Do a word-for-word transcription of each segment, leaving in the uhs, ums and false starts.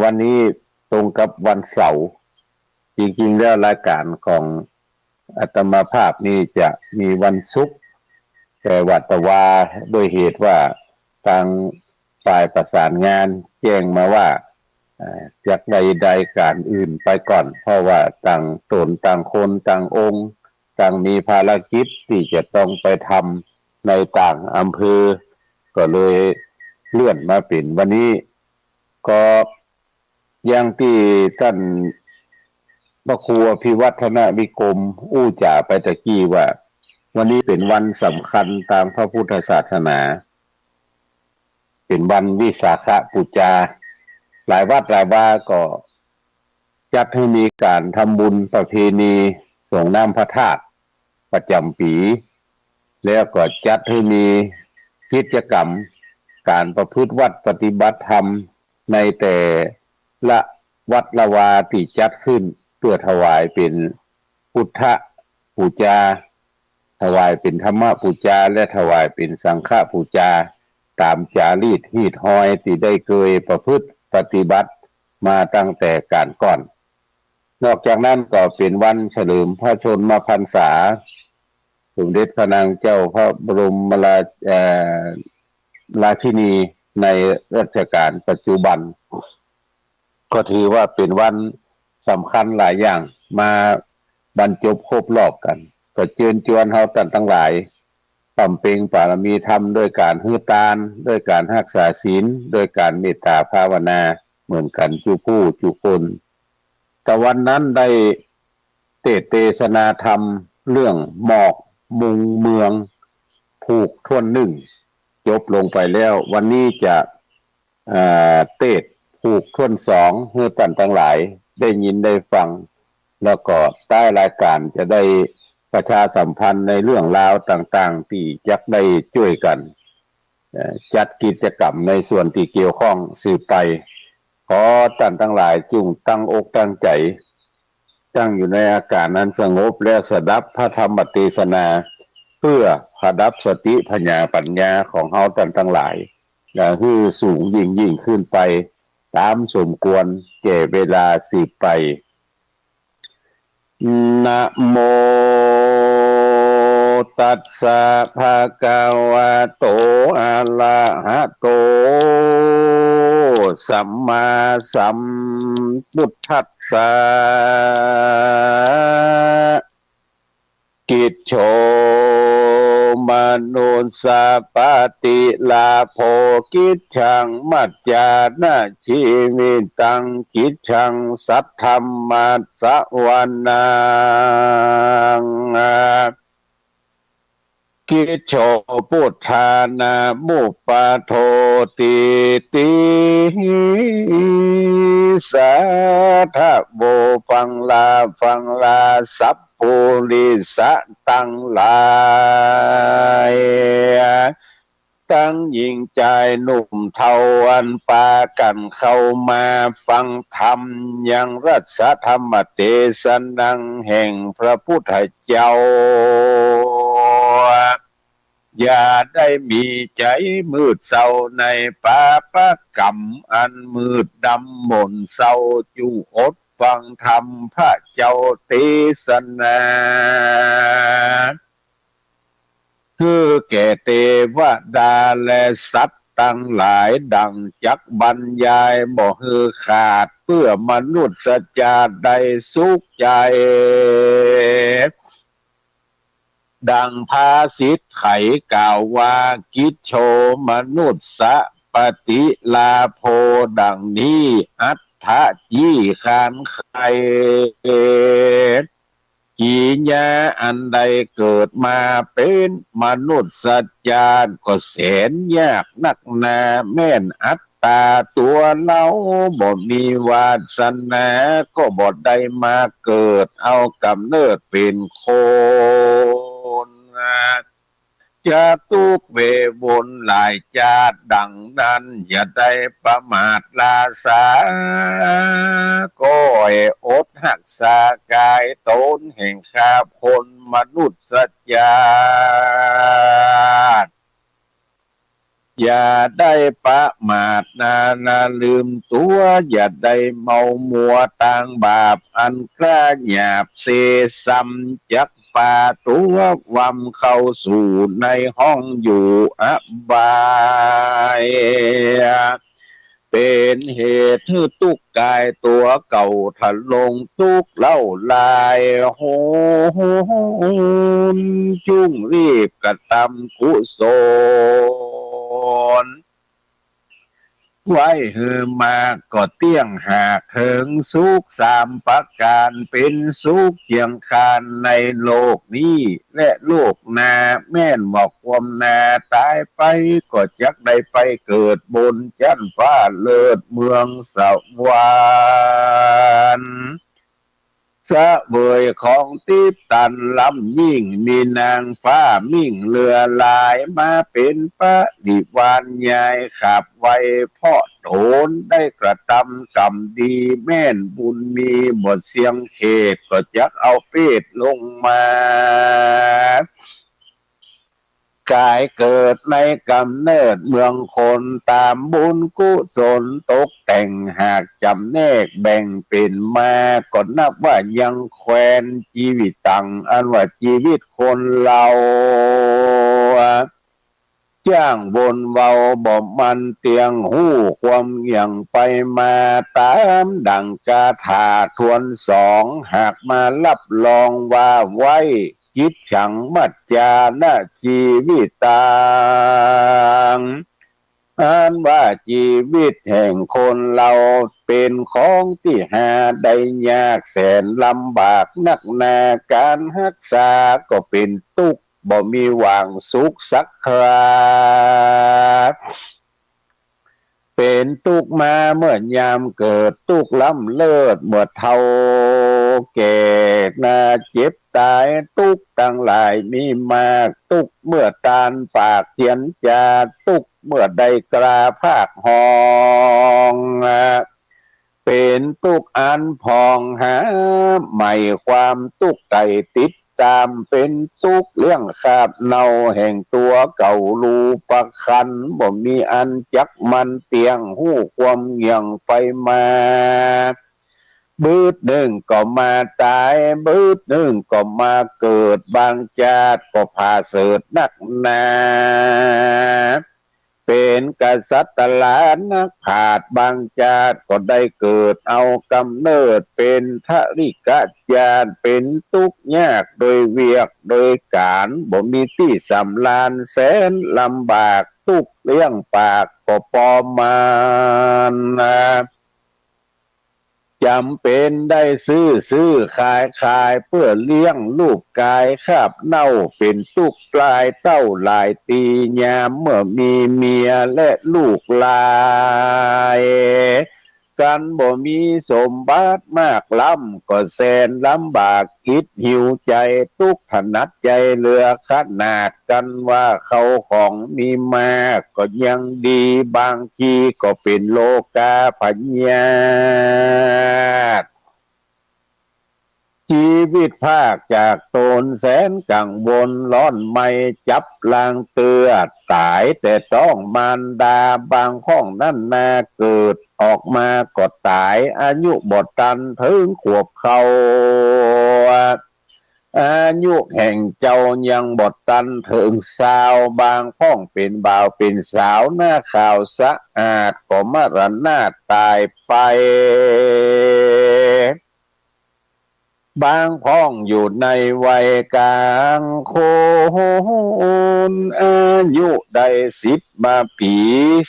วันนี้ตรงกับวันเสาร์ จริงๆ แล้วรายการของอาตมาภาพนี่จะมีวันศุกร์ แต่ว่าตะวา ด้วยเหตุว่าตางฝ่ายประสานงานแจ้งมาว่า เอ่อ จักได้รายการอื่นไปก่อน เพราะว่าต่างต๋นต่างคนต่างองค์ ต่างมีภารกิจตี้จะต้องไปทำในต่างอำเภอ ก็เลยเลื่อนมาเป๋นวันนี้ ก็อย่างตี้ต้านพระครูอภิวัฒนวิกรมอู้จ๋าไปตะกี้ว่า วันนี้เป๋นวันสำคัญตางพระพุทธศาสนา เป๋นวันวิสาขปู๋จา หลายวัดหลายวาก็จัดหื้อมีก๋านทำบุญประเพณีส่งน้ำพระธาตุประจ๋ำปี๋ แล้วก็จัดหื้อมีกิจกรรมก๋านประพฤติวัตรปฏิบัติธรรมในแต่ละวัดละวาตี้จัดขึ้น เปื้อถวายเป๋นพุทธปู๋จา ถวายเป๋นธรรมปู๋จา และถวายเป๋นสังฆปู๋จา ต๋ามจารีตฮีตฮอยตี้ได้เกยประพฤติปฏิบัติมาตั้งแต่ก๋านก่อน นอกจากนั้นก็เป๋นวันเฉลิมพระชนมพรรษา สมเด็จพระนางเจ้าพระบรมราช เอ่อ ราชินีในรัชกาลปัจจุบัน ก็ถือว่าเป๋นวันสำคัญหลายอย่างมาบรรจบครบรอบกั๋น ก็เจิญจวนเฮาต้านตังหลาย บำเพ็ญบารมีธรรมด้วยก๋านหื้อตาน ด้วยก๋านฮักษาศีล ด้วยก๋านเมตตาภาวนาเหมือนกั๋นจุผู้จุคน ตะวันนั้นได้เตสน์เตสนาธรรมเรื่องหมอกมุงเมืองผูกถ้วนนึ่ง จบลงไปแล้ว วันนี้จะ เอ่อ เตสน์ผูกถ้วนสองหื้อต้านตังหลายได้ยินได้ฟัง แล้วก็ต๊ายรายก๋านจะได้ประชาสัมพันธ์ในเรื่องราวต่างๆ ตี้จักได้จ้วยกั๋น เอ่อ จัดกิจกรรมในส่วนตี้เกี่ยวข้องสืบไป ขอต้านตังหลายจุ่งตั้งอกตั้งใจ๋ ตั้งอยู่ในอาการอันสงบ แล้วสดับพระธรรมเตสนา เปื้อประดับสติปัญญาปั๋ญญาของเฮาต้านตังหลาย และหื้อสูงยิ่งยิ่งขึ้นไป ต๋ามสมควรแก่เวลาสืบไป นะโมตัสสะ ภะคะวะโต อะระหะโต สัมมาสัมพุทธัสสะ กิจโฉ มนุสสะปฏิลาโภ กิจฉัง มัจจานะ ชีวิตัง กิจฉัง สัทธัมมัสสะวะนัง กิจโฉ พุทธานะมุปปาโท ติติ สาธะโว ฟังลา ฟังลา สัพปุริสะตังหลาย ตังหญิงจายหนุ่มเฒ่า อันปากั๋นเข้ามาฟังธรรม ยังรัสสะธรรมเตสนังแห่งพระพุทธเจ้า อย่าได้มีใจ๋มืดเศร้าในปาปกรรมอันมืดดำหม่นเศร้า จุ่งอดฟังธรรมพระเจ้าเตสนา หื้อแก่เตวดาและสัตว์ตังหลาย ดั่งจักบรรยายบ่หื้อขาด เปื้อมนุษย์ชาติได้สุขใจ๋ ดั่งภาษิตไขยกล่าวว่า กิจโฉ มนุสสะปฏิลาโภ ดั่งนี้ อัตถะ จี้คานไข กิริยาอันได้เกิดมาเป๋นมนุษย์ชาติก็แสนยากนักหนา แม่นอัตตาตั๋วเฮาบ่มีวาสนา ก็บ่ได้มาเกิดเอาก๋ำเนิดเป๋นคน จะตุ๊กข์เววนหลายจาติดั่งนั้น อย่าได้ประมาทลาสา ก็ให้อดฮักษากายต๋นแห่งข้าคนมนุษย์ชาติ อย่าได้ประมาทนา ละลืมตั๋ว อย่าได้เมามัวตางบาป อันกล้าหยาบเซซ้ำ จักปาตั๋ววำเข้าสู่ในห้องอยู่อบาย เป๋นเหตุหื้อตุ๊กข์กายตั๋วเก่าทะลง ตุ๊กข์เล่าหลายหน จุ่งรีบกระตำกุศล ไว้หื้อมากก็เตี้ยงหากเถิงสุขสามประก๋าน เป๋นสุขเคียงข้างในโลกนี้และโลกหน้า แม่นว่าความหน้าต๋ายไป ก็จักได้ไปเกิดบนจั๊นฟ้าเลิศเมืองสวรรค์ เสวยของติ๊บตันล้ำยิ่ง มีนางฟ้ามิ่งเหลือหลาย มาเป๋นปริวารใหญ่ขับไว เพราะต๋นได้กระตำกรรมดี แม่นบุญมีบ่เสี้ยงเขต ก็จักเอาเปรตลงมา ก๋ายเกิดในก๋ำเนิดเมืองคน ต๋ามบุญกุศลตกแต่ง หากจ๋ำแนกแบ่งเป๋นมา ก็นับว่ายังแควนจีวิตัง อันว่าจีวิตคนเฮา จ้างวนเว้าบ่มันเตียง ฮู้ความเยี่ยงไปมา ต๋ามดั่งกาถาทวนสอง หากมาฮับรองว่าไว้ กิจฉังมัจจานะจีวิตัง อันว่าจีวิตแห่งคนเฮาเป๋นของตี้หาได้ยากแสนลำบากนักหนา ก๋านฮักษาก็เป๋นตุ๊กข์ บ่มีหว่างสุขสักครา เป๋นตุ๊กข์มาเมื่อยามเกิด ตุ๊กข์ล้ำเลิศเมื่อเฒ่าแก่นา เจ็บต๋ายตุ๊กข์ตังหลายมีมาก ตุ๊กข์เมื่อตานปากเตียนจา ตุ๊กข์เมื่อได้กล้าพากฮ้อง เป๋นตุ๊กข์อันผ่องหาใหม่ ความตุ๊กข์ไต่ติดต๋าม เป๋นตุ๊กข์เลี้ยงคาบเน่าแห่งตั๋วเก่า รูปคันบ่มีอันจักมันเตียง ฮู้ความเยี่ยงไปมา บึดนึ่งก็มาต๋าย บึดนึ่งก็มาเกิด บางจาติก็ผาเสิดนักหนา เป๋นกษัตรานักผาด บางจาติก็ได้เกิดเอาก๋ำเนิดเป๋นทริกจาติ เป๋นตุ๊กข์ยากโดยเวียกโดยก๋าน บ่มีตี้สำราญแสนลำบาก ตุ๊กข์เลี้ยงปากก็ปอมมานา จ๋ำเป๋นได้ซื้อซื้อขายขาย เปื้อเลี้ยงรูปกายคาบเน่า เป๋นตุ๊กข์ปลายเต้าหลายตี ยามเมื่อมีเมียและลูกหลาย กันบ่มีสมบัติมากล้ำ ก็แสนลำบากอิดหิวใจ๋ ตุ๊กข์ถนัดใจ๋เหลือขนาด กันว่าเข้าของมีมากก็ยังดี บางทีก็เป๋นโรคาพยาธิ จีวิตพรากจากต๋นแสนกังวล ร้อนไหม้จับลางเตื้อ ต๋ายแต่ต๊องมารดา บางพ่องนั้นนาเกิดออกมาก็ต๋าย อายุบ่ตันเถิงขวบเข้า อายุแห่งเจ้ายังบ่ตันเถิงซาว บางพ่องเป๋นบ่าวเป๋นสาว หน้าขาวสะอาดก็มรณาต๋ายไป บางพ่องอยู่ในวัยกลางคน อายุได้สิบมาปี๋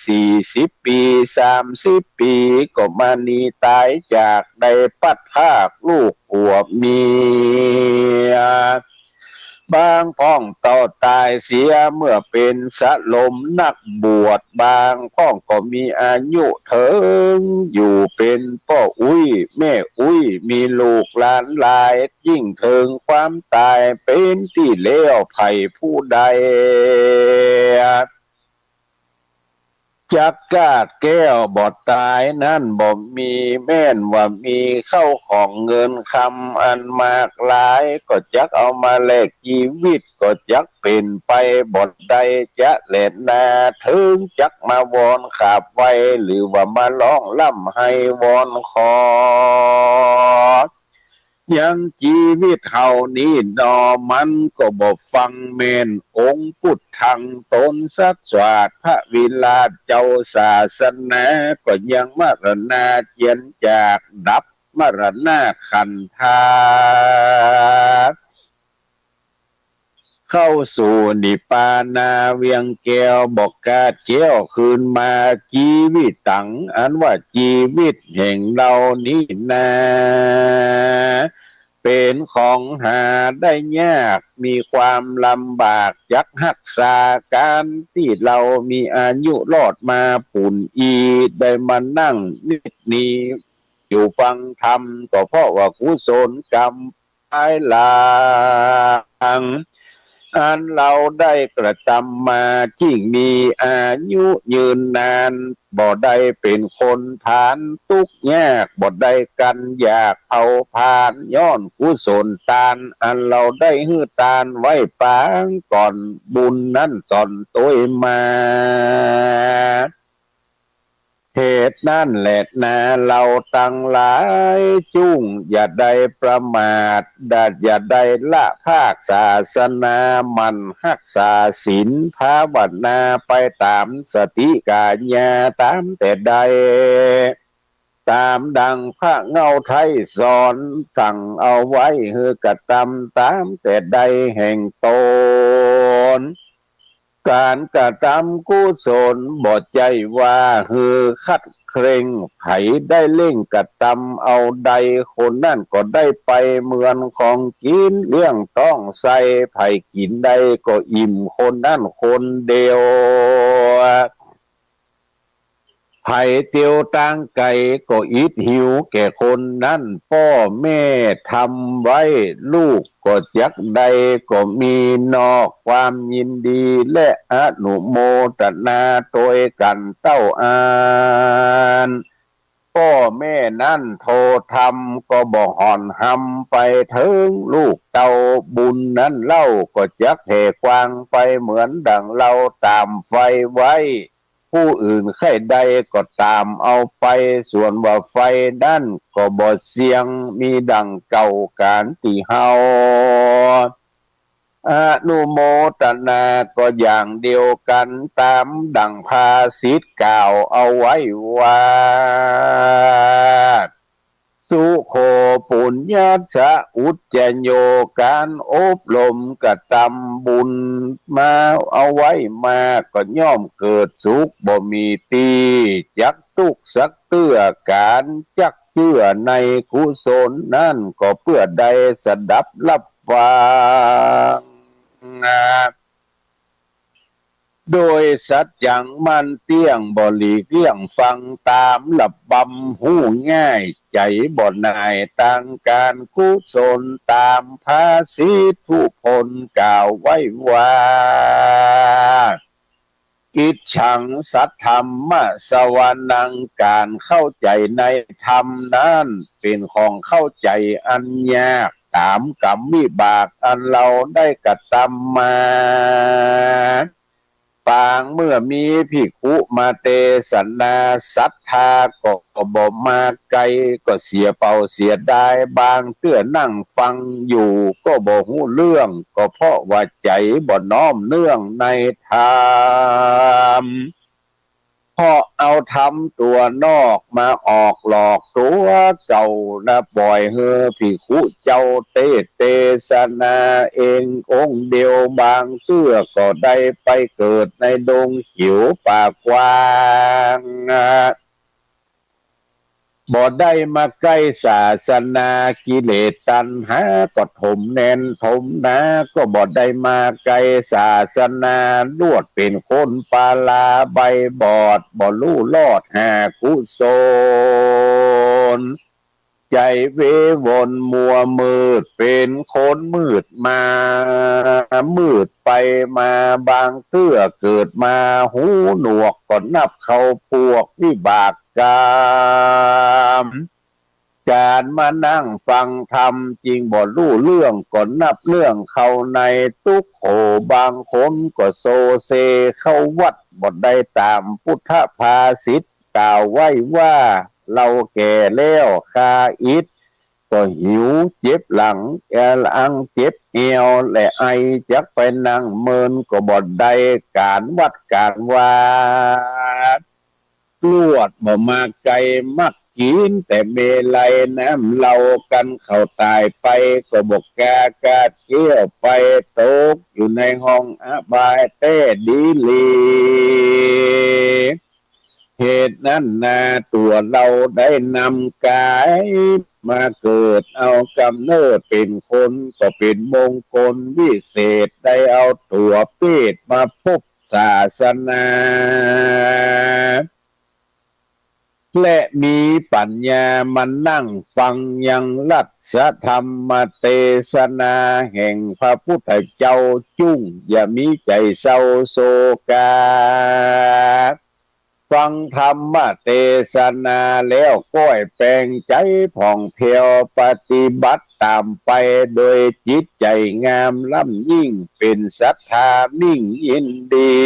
สี่สิบปี๋ สามสิบปี๋ ก็มณีต๋ายจาก ได้ปัดพรากลูกผัวเมีย บางพ่องเต้าต๋ายเสียเมื่อเป๋นสลมนักบวช บางพ่องก็มีอายุเถิงอยู่เป๋นป้ออุ๊ยแม่อุ๊ย มีลูกหลานหลาย ยิ่งเถิงความต๋ายเป๋นตี้แล้วใผผู้ใด จักกล้าแก้วบ่ต๋ายนั้นบ่มี แม้นว่ามีเข้าของเงินคำอันมากหลาย ก็จักเอามาแลกจีวิต ก็จักเป๋นไปบ่ได้จะแลนา เถิงจักมาวอนขาบไหว้ หรือว่ามาฮ้องร่ำไห้วอนขอ ยังจีวิตเฮานี้หนอ มันก็บ่ฟังแม่น องค์ปุทธังต๋นสัตว์สวาท พระวิราชเจ้าศาสนา ก็ยังมรณาเจียนจาก ดับมรณาขันธา เข้าสู่นิพพานาเวียงแก้ว บ่กาดแก้วคืนมา จีวิตัง อันว่าจีวิตแห่งเฮานี้นา เป๋นของหาได้ยาก มีความลำบาก จักฮักษาก๋านตี้เฮามีอายุรอดมาปู้นอี้ ได้มานั่งนิดนี้ อยู่ฟังธรรม ก็เพราะว่ากุศลกรรมภายหลัง อันเฮาได้กระตำมา จึงมีอายุยืนนาน บ่ได้เป๋นคนผานตุ๊กข์ยาก บ่ได้กันอยากเผาผลาญ ย้อนกุศลตาน อันเฮาได้หื้อตานไว้ปางก่อน บุญนั้นสอนตวยมา เหตุนั้นแลนา เฮาตังหลายจุ่งอย่าได้ประมาท อย่าได้ละภาคศาสนา หมั่นฮักษาศีลภาวนาไปต๋ามสติกัญญาต๋ามแต่ใด ต๋ามดังพระเหง้าไท้สอนสั่งเอาไว้ หื้อกระตำต๋ามแต่ใดแห่งต๋น ก๋านกระตำกุศลบ่ใจ้ว่าหื้อขัดเคร่ง ใผได้เร่งกระตำเอาใด คนนั้นก็ได้ไปเหมือนของกิ๋น เลี้ยงต๊องใส่ ใผกิ๋นได้ก็อิ่มคนนั้นคนเดียว ใผเตียวตางไก๋ก็อิดหิวแก่คนนั้น ป้อแม่ทำไว้ลูกก็จักได้ ก็มีนอกความยินดีและอนุโมตนาตวยกั๋นเต้าอั้น ป้อแม่นั้นโทธรรมก็บ่ห่อนฮำไปเถิงลูกเต้า บุญนั้นเล่าก็จักแผ่กว้างไปเหมือนดังเฮาต๋ามใฝ่ไว้ ผู้อื่นใค่ได้ก็ต๋ามเอาไป ส่วนว่าใฝ่นั้นก็บ่เสี้ยง มีดังเก่าก๋านตี้เฮา อนุโมตนาก็อย่างเดียวกั๋น ต๋ามดังภาษิตกล่าวเอาไว้ว่า สุโข ปุญญัสสะ อุจจโย ก๋านอบรมกระตำบุญมาเอาไว้มาก ก็ย่อมเกิดสุขบ่มีตี้จักตุ๊กข์สักเตื้อ ก๋านจักเจื้อในกุศลนั้นก็เปื้อได้สดับฮับฟัง โดยสัจจังมั่นเตี้ยง บ่หลีกเลี่ยงฟัง ต๋ามระบำฮู้ง่าย ใจ๋บ่หน่ายตางก๋านกุศล ต๋ามภาษิตผู้พ้นกล่าวไว้ว่า อิจฉังสัทธัมมะสวนัง ก๋านเข้าใจ๋ในธรรมนั้นเป๋นของเข้าใจ๋อันยาก ต๋ามกรรมวิบากอันเฮาได้กระตำมา ปางเมื่อมีภิกขุมาเตสนา สัทธาก็บ่มาไกล ก็เสียเปล่าเสียดาย บางเตื้อนั่งฟังอยู่ก็บ่ฮู้เรื่อง ก็เพราะว่าใจ๋บ่น้อมเนื่องในธรรม เพราะเอาธรรมตั๋วนอกมาออกหลอกตั๋วเก่านะ ป่อยหื้อภิกขุเจ้าเตสน์เตสนาเององค์เดียว บางเตื้อก็ได้ไปเกิดในดงเขียวป่ากว้างนะ บ่ได้มาใก้ศาสนา กิเลสตัณหาก็ถมแน่นถมหนา ก็บ่ได้มาใก้ศาสนา ลวดเป๋นคนปาลาใบบอด บ่ฮู้ลอดหากุศล ใจ๋เววนมัวมืด เป๋นคนมืดมา มืดไปมา บางเตื้อเกิดมาหูหนวก ก็นับเข้าปวกวิบากก๋รรม ก๋านมานั่งฟังธรรม จึงบ่ฮู้เรื่อง ก็นับเรื่องเข้าใน ตุ๊กข์โข บางคนก็โซเซเข้าวัด บ่ได้ต๋ามปุทธภาษิตกล่าวไว้ว่า เฮาแก่แล้ว ข้าอิดก็หิว เจ็บหลัง เอ่อ อังเจ็บแอว และไอ จักไปนั่งเมินก็บ่ได้ ก๋านวัดก๋านวา ลวดบ่มาไก๋ มักกิ๋นแต่เมลัย น้ำเหล้า กันเข้าต๋ายไป ก็บ่กล้ากาดแก้วไป ตกอยู่ในห้องอบายแต๊ดีหลี เหตุนั้นนา ตั๋วเฮาได้นำก๋ายมาเกิด เอาก๋ำเนิดเป๋นคน ก็เป๋นมงคลวิเศษ ได้เอาตั๋วเปรตมาปบศาสนา และมีปั๋ญญามานั่งฟังยังรัตถธรรมเตสนาแห่งพระพุทธเจ้าจุ้ง อย่ามีใจ๋เศร้าโศกา ฟังธรรมเตสนาแล้วก้อยแปลงใจ๋ผ่องแผ้ว ปฏิบัติต๋ามไปโดยจิตใจ๋งามล้ำยิ่ง เป๋นศรัทธามิ่งยินดี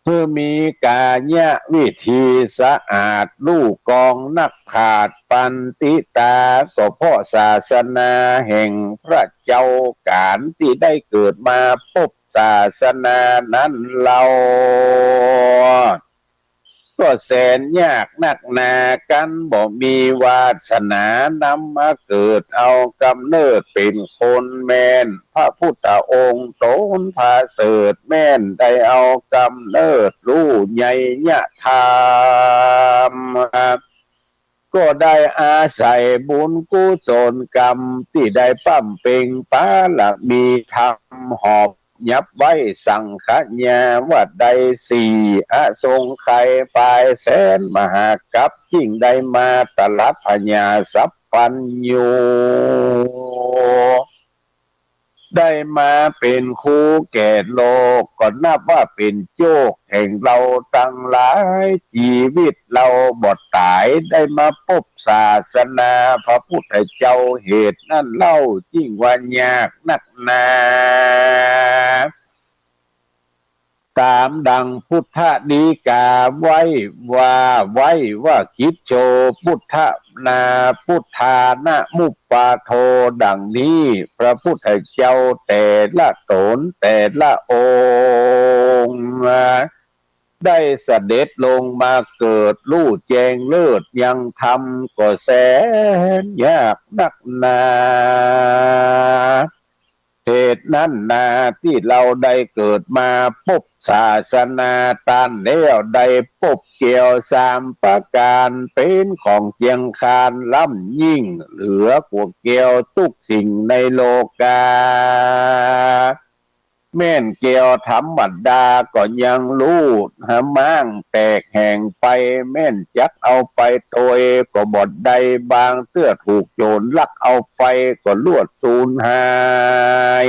คือมีก๋ายะวิธีสะอาด ลู่กองนักปราชญ์ปัณฑิตา ก็เพราะศาสนาแห่งพระเจ้า ก๋านตี้ได้เกิดมาปบศาสนานั้นเฮา ก็แสนยากนักหนา กันบ่มีวาสนานำมาเกิด เอาก๋ำเนิดเป๋นคน แม่นพระพุทธองค์ต๋นประเสริฐ แม่นได้เอาก๋ำเนิดฮู้ใหญ่ยะธรรม ก็ได้อาศัยบุญกุศลกรรมตี้ได้บำเพ็งบารมีธรรม หอบหยับไว้สังขยาว่าได้สี่อสงไขย ปายแสนมหากัป จึงได้มาตรัสพญาสัพพัญญู ได้มาเป๋นครูแก่โลก ก็นับว่าเป๋นโจคแห่งเฮาตังหลาย จีวิตเฮาบ่ต๋าย ได้มาปบศาสนาพระพุทธเจ้า เหตุนั้นเฮาจึงว่ายากนักหนา ต๋ามดังพุทธดีกาไว้ว่า ไว้ว่า กิจโจ พุทธนา พุทธานะมุปปาโท ดังนี้ พระพุทธเจ้าแต่ละต๋นแต่ละองค์ ได้เสด็จลงมาเกิด ฮู้แจ้งเลิศยังธรรม ก็แสนยากนักหนา เหตุนั้นนา ตี้เฮาได้เกิดมาปบศาสนาต้านแล้ว ได้ปบแก้วสามประก๋าน เป๋นของเจียงคานล้ำยิ่ง เหลือกว่าแก้วกู้สิ่งในโลกา แม่นแก้วธรรมดาก็ยังฮู้หาม้างแตกแห้งไป แม่นจักเอาไปตวยก็บ่ได้ บางเตื้อถูกโจ๋รลักเอาไปก็ลวดสูญหาย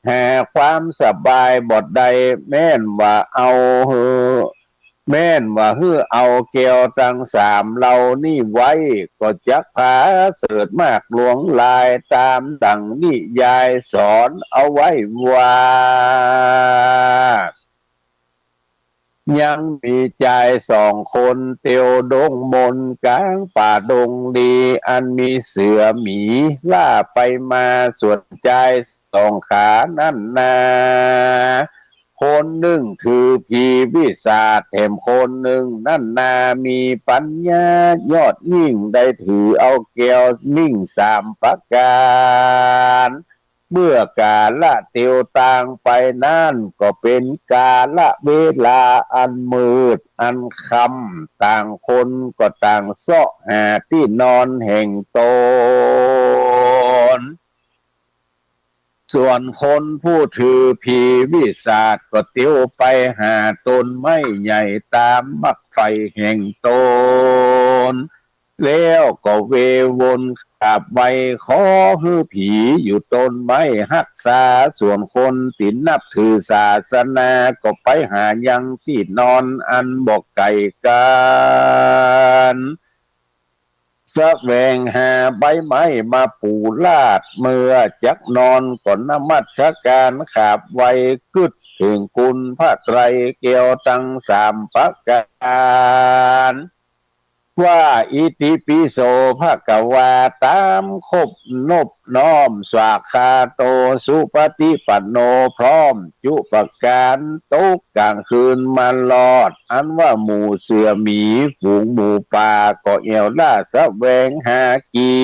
หาความสบายบ่ได้ แม่นว่าเอาหื้อ แม่นว่าหื้อเอาแก้วตังสามเหล่านี้ไว้ ก็จักผาเสริฐมากหลวงหลาย ต๋ามดังนิยายสอนเอาไว้ว่า ยังมีจายสองคนเตียวดงมนก๋างป่าดงลี อันมีเสือหมีล่าไปมา ส่วนจายสองขานั้นนา คนนึ่งถือผีวิสาท แถมคนนึ่งนั้นนามีปัญญายอดยิ่ง ได้ถือเอาแก้วมิ่งสามประก๋าน เมื่อกาละเตียวตางไปนั้น ก็เป๋นกาละเวลาอันมืดอันค่ำ ต่างคนก็ต่างเซาะหาตี้นอนแห่งตน ส่วนคนผู้ถือผีวิสาทก็เตียวไปหาต้นไม้ใหญ่ต๋ามบั้งไฟแห่งต๋น แล้วก็เววนกราบไหว้ขอหื้อผีอยู่ต้นไม้ฮักษา ส่วนคนตี้นับถือศาสนาก็ไปหายังตี้นอนอันบ่ไก๋กั๋น แสวงหาใบไม้มาปูลาด เมื่อจักนอนก็นมัสก๋านกราบไหว้กึ๊ดเถิงคุณพระไตรแก้วตังสามประก๋าน ว่า อิติปิโสภะคะวา ต๋ามครบนบน้อม สวากขาโต สุปะติปันโน พร้อมจุประก๋าน ตกก๋างคืนมารอด อันว่าหมู่เสือหมีฝูงหมูป่า ก็แอ่วล้าแสวงหากิ๋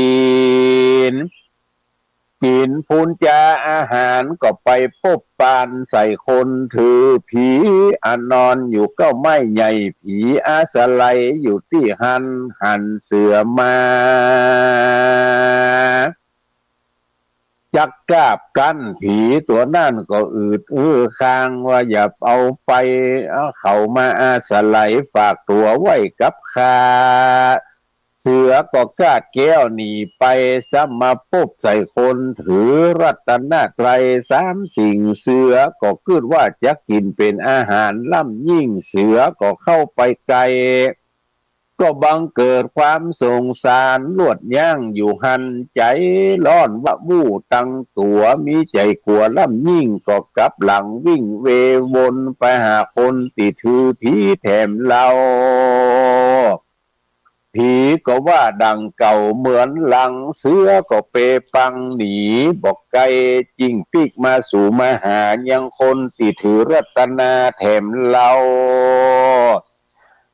น กิ๋นปูนจาอาหารก็ไปปบปานใส่คนถือผี อันนอนอยู่เก๊าไม้ใหญ่ ผีอาศัยอยู่ตี้หั้น หันเสือมา จักกราบกั้น ผีตั๋วนั้นก็อืดอื้อคางว่า อย่าเอาไป เอาเข้ามาอาศัย ฝากตั๋วไว้กับข้า เสือก็กาดแก้วหนีไป ซ้ำมาปบใส่คนถือรัตนตรัยสามสิ่ง เสือก็กึ๊ดว่าจักกิ๋นเป๋นอาหาร ล้ำยิ่งเสือก็เข้าไปใก้ ก็บังเกิดความสงสาร ลวดยั้งอยู่หั้น ใจ๋ร้อนวาบวู่ตังตั๋ว มีใจ๋กั๋วล้ำยิ่ง ก็กลับหลังวิ่งเววนไปหาคนตี้ถือผีแถมเล่า ผีก็ว่าดังเก่าเหมือนหลัง เสือก็เปปังหนีบ่ไก๋ จึ่งปิ๊กมาสู่มาหายังคนตี้ถือรัตนาแถมเล่า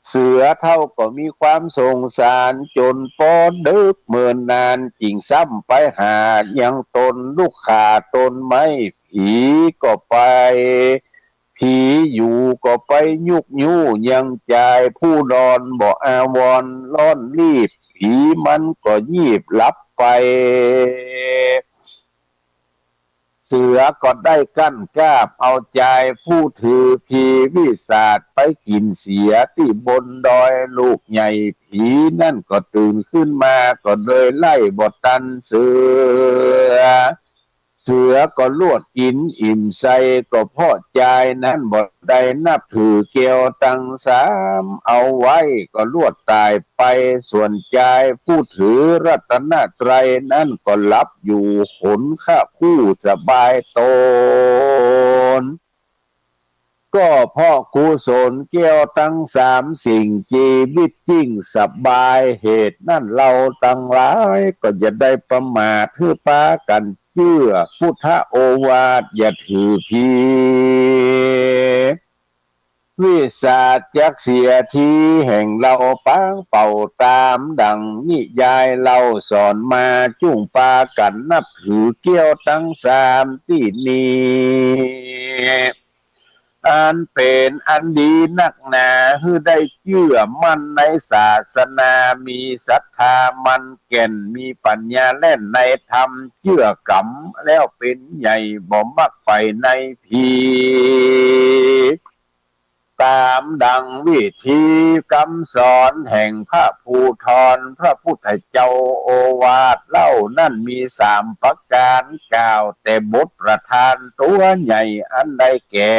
เสือเฒ่าก็มีความสงสาร จ๋นปอดึกเมินนาน จึ่งซ้ำไปหายังต้นลุกขาต้นไม้ ผีก็ไป ผีอยู่ก็ไปยุกยู้ยังจายผู้นอนบ่อาวรณ์ ร้อนรีบ ผีมันก็ยีบหลับไป เสือก็ได้กั้นกราบเอาจายผู้ถือผีวิสาทไปกิ๋นเสียตี้บนดอยลูกใหญ่ ผีนั้นก็ตื่นขึ้นมาก็เลยไล่บ่ตันเสือ เสือก็ลวดกิ๋นอิ่มใส่ ก็เพราะจายนั้นบ่ได้นับถือแก้วตังสามเอาไว้ ก็ลวดต๋ายไป ส่วนจายผู้ถือรัตนตรัยนั้นก็หลับอยู่ขนขะคู่สบายต๋น ก็เพราะกุศลแก้วตังสามสิ่ง จีวิตยิ่งสบาย เหตุนั้นเฮาตังหลายก็อย่าได้ประมาท หื้อปากั๋นเจื้อพุทธโอวาท อย่าถือผี วิสาทจักเสียทีแห่งเฮาปางเป่าต๋ามดั่งนิยายเฮาสอนมา จุ่งปากั๋นนับถือแก้วตังสามตี้นี้ อันเป๋นอันดีนักหนา หื้อได้เจื้อมั่นในศาสนา มีศรัทธามั่นแก่น มีปัญญาแล่นในธรรม เจื้อก๋ำแล้วเป๋นใหญ่ บ่มักใฝ่ในผี ต๋ามดั่งวิธีกำสอนแห่งพระภูธรพระพุทธเจ้า โอวาทเฮานั้นมีสามประก๋าน กล่าวแต่บทประธานตั๋วใหญ่ อันได้แก่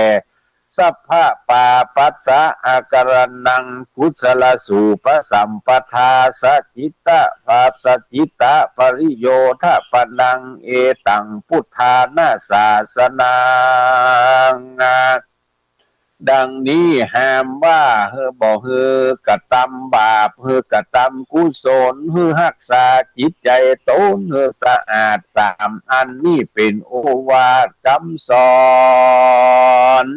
สัพพะปาปัสสะอาการณัง กุศลสูปสัมปทา สะจิตตะ ปา สะจิตตะปริโยทะปะนัง เอตังพุทธานะสาสนัง ดังนี้ห้ามว่า หื้อบ่หื้อกระตำบาป หื้อกระตำกุศล หื้อฮักษาจิตใจ๋ต๋นหื้อสะอาด สามอันนี้เป๋นโอวาทกำสอน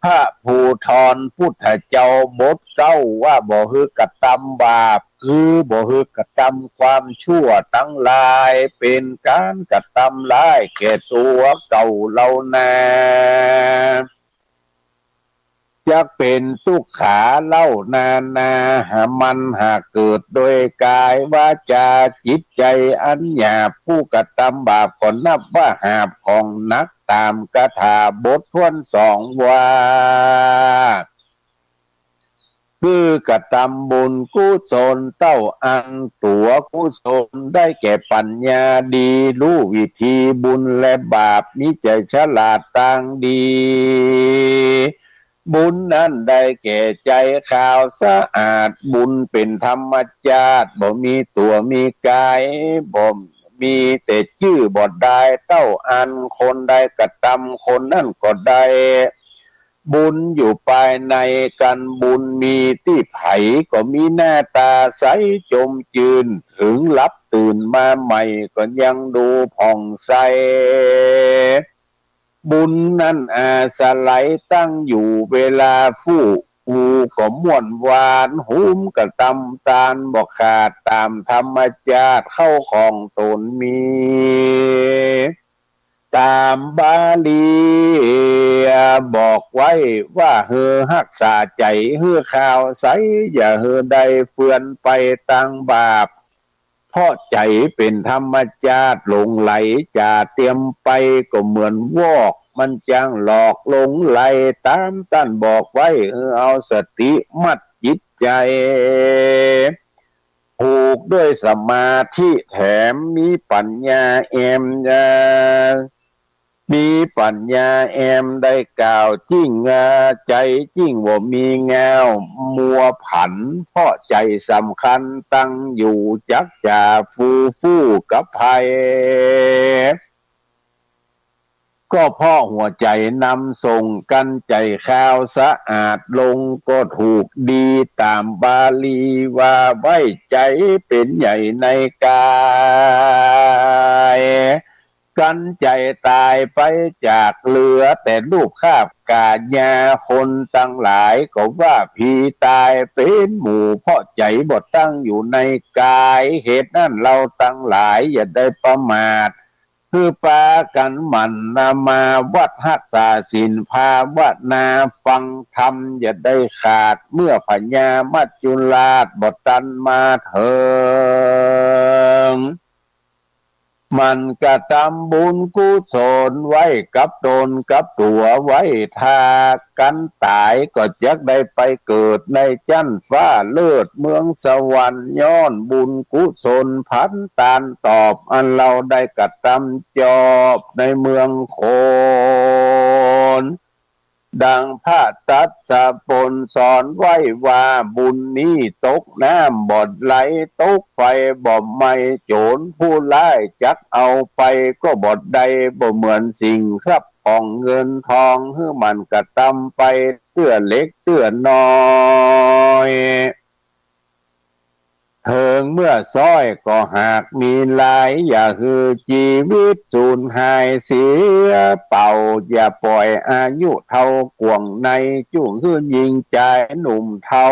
พระภูธรพุทธเจ้าบทเก้า ว่าบ่หื้อกระตำบาป คือบ่หื้อกระตำความชั่วตังหลาย เป๋นก๋านกระตำร้ายแก่ตั๋วเก่าเฮานา จักเป๋นตุ๊กขาเฮานานา หามันหากเกิดโดยก๋ายวาจาจิตใจ๋อันหยาบ ผู้กระตำบาปก็นับว่าหาบของหนัก ต๋ามคาถาบทถ้วนสองว่า คือกระตำบุญกุศลเต้าอั้น ตั๋วกุศลได้แก่ปั๋ญญาดี ฮู้วิธีบุญและบาป มีใจ๋ฉลาดตางดี บุญนั้นได้แก่ใจ๋ขาวสะอาด บุญเป๋นธรรมจาตุ บ่มีตั๋วมีก๋าย บ่มีแต่จื้อบ่ดาย เต้าอั้นคนใดกระตำคนนั้นก็ได้บุญอยู่ภายในกั๋น บุญมีตี้ใผก็มีหน้าต๋าใสจ่มจื้น เถิงหลับตื่นมาใหม่ก็ยังดูผ่องใส บุญนั้นอาศัยตั้งอยู่เวลาฟู่ ฮู้ก็ม่วนหวาน ฮูมกระตำตานบ่ขาด ต๋ามธรรมจาตุเข้าของต๋นมี ต๋ามบาลีบอกไว้ว่า หื้อฮักษาใจ๋หื้อขาวใส อย่าหื้อได้เฟือนไปตางบาป เพราะใจ๋เป๋นธรรมจาตุหลงไหล จ๋าเตียมไปก็เหมือนวอก มันจั้งหลอกหลงไหล ต๋ามต้านบอกไว้ หื้อเอาสติมัดจิตใจ๋ ผูกด้วยสมาธิแถมมีปั๋ญญาแอม เอ่อ มีปั๋ญญาแอมได้กล่าว จิ่ง เอ่อ ใจ๋จิ่งบ่มีเง้า มัวผัน เพราะใจ๋สำคัญตั้งอยู่ จักจ๋าฟูฟู่กับใผ ก็เพราะหัวใจ๋นำส่ง กั๋นใจ๋ขาวสะอาดลงก็ถูกดี ต๋ามบาลีว่าไว้ ใจ๋เป๋นใหญ่ในก๋าย กั๋นใจ๋ต๋ายไปจาก เหลือแต่รูปคราบก๋าญา คนตังหลายก็ว่าผีต๋ายเป๋นหมู่ เพราะใจ๋บ่ตั้งอยู่ในก๋าย เหตุนั้นเฮาตังหลายอย่าได้ประมาท หื้อปากั๋นหมั่นนมาวัดฮักษาศีล ภาวนาฟังธรรมอย่าได้ขาด เมื่อพญามัจจุราชบ่ตันมาเถิง หมั่นกระตำบุญกุศลไว้กับต๋นกับตั๋วไว้ ถ้ากั๋นต๋ายก็จักได้ไปเกิดในจั๊นฟ้าเลิศเมืองสวรรค์ ย้อนบุญกุศลผลตานตอบ อันเฮาได้กระตำจอบในเมืองคน ดังพระทศพลสอนไว้ว่า บุญนี้ตกน้ำบ่ไหล ตกไฟบ่ไหม้ โจ๋รผู้ร้ายจักเอาไปก็บ่ได้ บ่เหมือนสิ่งทรัพย์ของเงินทอง หื้อหมั่นกระตำไปเตื้อเล็กเตื้อน้อย เถิงเมื่อซ้อยก็หากมีหลาย อย่าหื้อจีวิตสูญหายเสียเปล่า อย่าป่อยอายุเฒ่าก่วงใน จุ่งหื้อยิ่งจายหนุ่มเฒ่า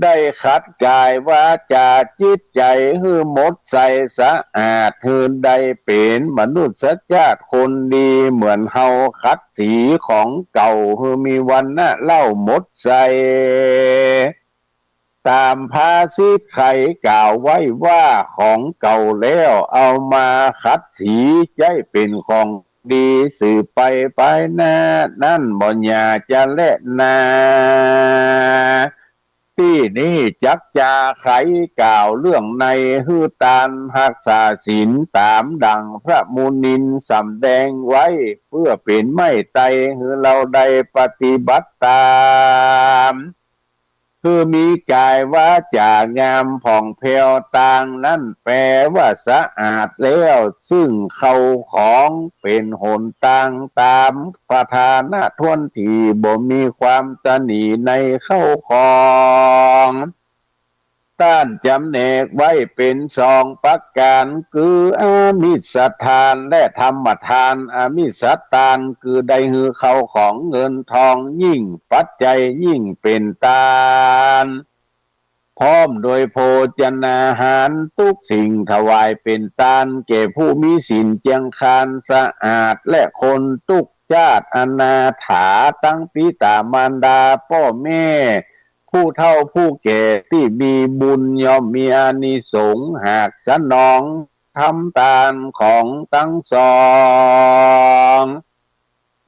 ได้ขัดก๋ายวาจ๋าจิตใจ๋หื้อหมดใสสะอาด หื้อได้เป๋นมนุษย์จาติคนดี เหมือนเฮาขัดสีของเก่า หื้อมีวรรณะเล่าหมดใส ต๋ามภาษิตไขกล่าวไว้ว่า ของเก่าแล้วเอามาขัดสี ใจ๊เป๋นของดีสืบไปภายหน้า นั้นบ่อย่าจะแลนา ตี้นี้จักจะไขกล่าวเรื่องใน หื้อตานฮักษาศีลต๋ามดั่งพระมุนินสำแดงไว้ เพื่อเป๋นไม้ไต้หื้อเฮาได้ปฏิบัติต๋าม คือมีก๋ายวาจ๋างามผ่องแผ้วตางนั้น แปลว่าสะอาดแล้วซึ่งเข้าของเป๋นหนตางต๋ามประธานะถ้วนถี่ บ่มีความตะหนีในเข้าของ ต้านจ๋ำแนกไว้เป๋นสองประก๋าน คืออามิสทานและธรรมทาน อามิสทานคือได้หื้อเข้าของเงินทอง ยิ่งปัจจัยยิ่งเป๋นตาน พร้อมโดยโภชนาหารตุ๊กสิ่งถวายเป๋นตานแก่ผู้มีศีลเจียงคานสะอาด และคนตุ๊กจาติอนาถา ตึงปิต๋ามารดาป้อแม่ ผู้เฒ่าผู้แก่ตี้มีบุญย่อมมีอานิสงส์หากสนองทำตานของตึงสอง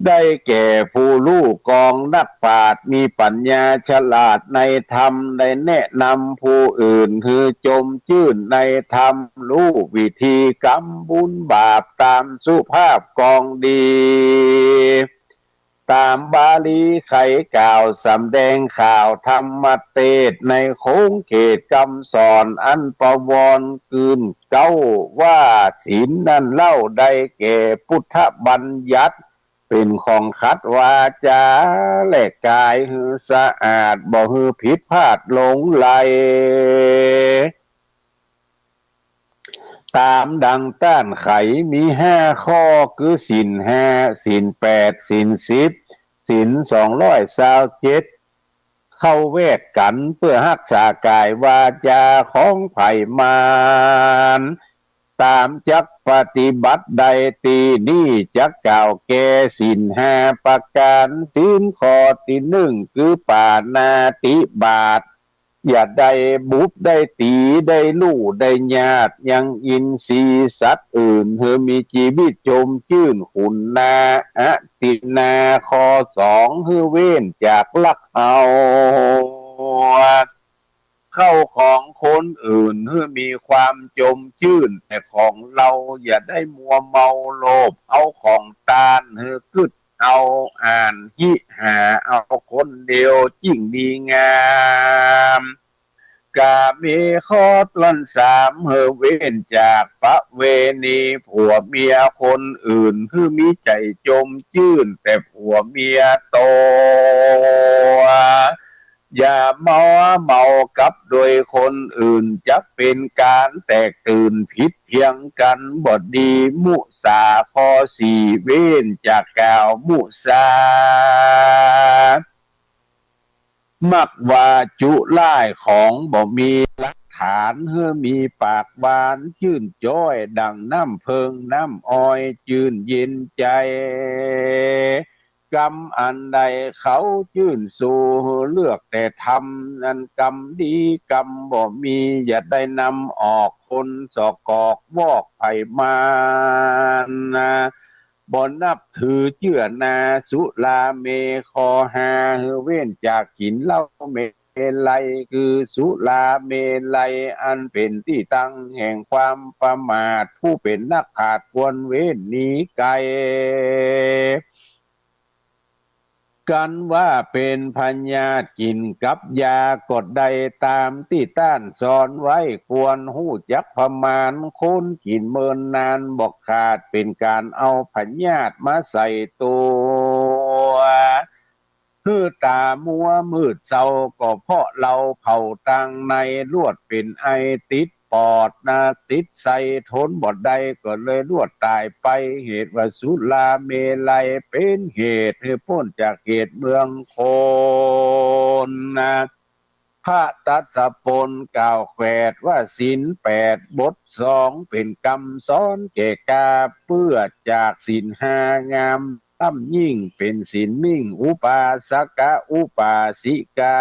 ได้แก่ผู้ฮู้กองนักปราชญ์ มีปั๋ญญาฉลาดในธรรม ได้แนะนำผู้อื่นหื้อจมจื้นในธรรม ฮู้วิธีกรรมบุญบาปต๋ามสุภาพกองดี ต๋ามบาลีไขกล่าว สำแดงข่าวธรรมเตสน์ ในขงเขตกำสอนอันประวรณ์ กืนเก๊าว่า ศีลนั้นเล่าได้แก่พุทธบัญญัติ เป๋นของขัดวาจาและก๋ายหื้อสะอาด บ่หื้อผิดพลาดหลงไหล ต๋ามดังต้านไขมีห้าข้อ คือศีลห้า ศีลแปด ศีลสิบ ศีลสองร้อยซาวเจ็ด เข้าแวดกั๋นเปื้อฮักษากายวาจาของใผมัน ต๋ามจักปฏิบัติได้ตี้นี้ จักกล่าวแก่ศีลห้าประก๋าน ศีลข้อตี้นึ่ง คือปาณาติบาต อย่าได้บุบได้ตี๋ ได้ลู่ได้ญาติ ยังอินทรีย์สัตว์อื่น หื้อมีจีวิตจมจื้นขุนนา อทินนา ข้อสอง หื้อเว้นจากลักเอา เข้าของคนอื่น หื้อมีความจมจื้นแต่ของเฮา อย่าได้มัวเมาโลภเอาของต้าน หื้อกึ๊ดเอา อ่าน ฮิหาเอาคนเดียว จิ่งดีงาม กาเม ข้อต้นสาม หื้อเว้นจากประเวณี ผัวเมียคนอื่น หื้อมีใจ๋จมจื้นแต่ผัวเมียโต อย่ามัวเมากับโดยคนอื่น จักเป๋นก๋านแตกตื่นผิดเถียงกั๋นบ่ดี มุสา ข้อสี่ เว้นจากกล่าวมุสา มักว่าจุล่ายของบ่มีหลักฐาน หื้อมีปากหวานจื้นจ๊อยดั่งน้ำเผิ้งน้ำอ้อยจื้นเย็นใจ๋ กำอันใดเขาจื้นสู่ หื้อเลือกแต่ทำ นั้นกำดีกำบ่มี อย่าได้นำออกคนสกปรกวอกใผมัน บ่นับถือเจื้อนา สุราเม ข้อห้า หื้อเว้นจากกิ๋นเหล้าเมรัย คือสุราเมรัย อันเป๋นตี้ตั้งแห่งความประมาท ผู้เป๋นนักขาดควรเว้นหนีไกล กันว่าเป๋นพยาธิกิ๋นกับยาก็ได้ ต๋ามตี้ต้านสอนไว้ควรฮู้จักประมาณ คนกิ๋นเมินนานบ่ขาด เป๋นก๋านเอาพยาธิมาใส่ตั๋ว หื้อต๋ามัวมืดเซา ก็เพราะเหล้าเผาตังใน ลวดเป๋นไอติดปอดนา ติดไส้ทนบ่ได้ ก็เลยลวดต๋ายไป เหตุว่าสุราเมรัยเป๋นเหตุหื้อป๊นจากเหตุเมืองคนนา พระตัสสปนกล่าวแขวดว่าศีลแปดบทสอง เป๋นกำสอนแก่กา เปื้อจากศีลห้างามล้ำยิ่ง เป๋นศีลมิ่งอุปาสกะอุปาสิกา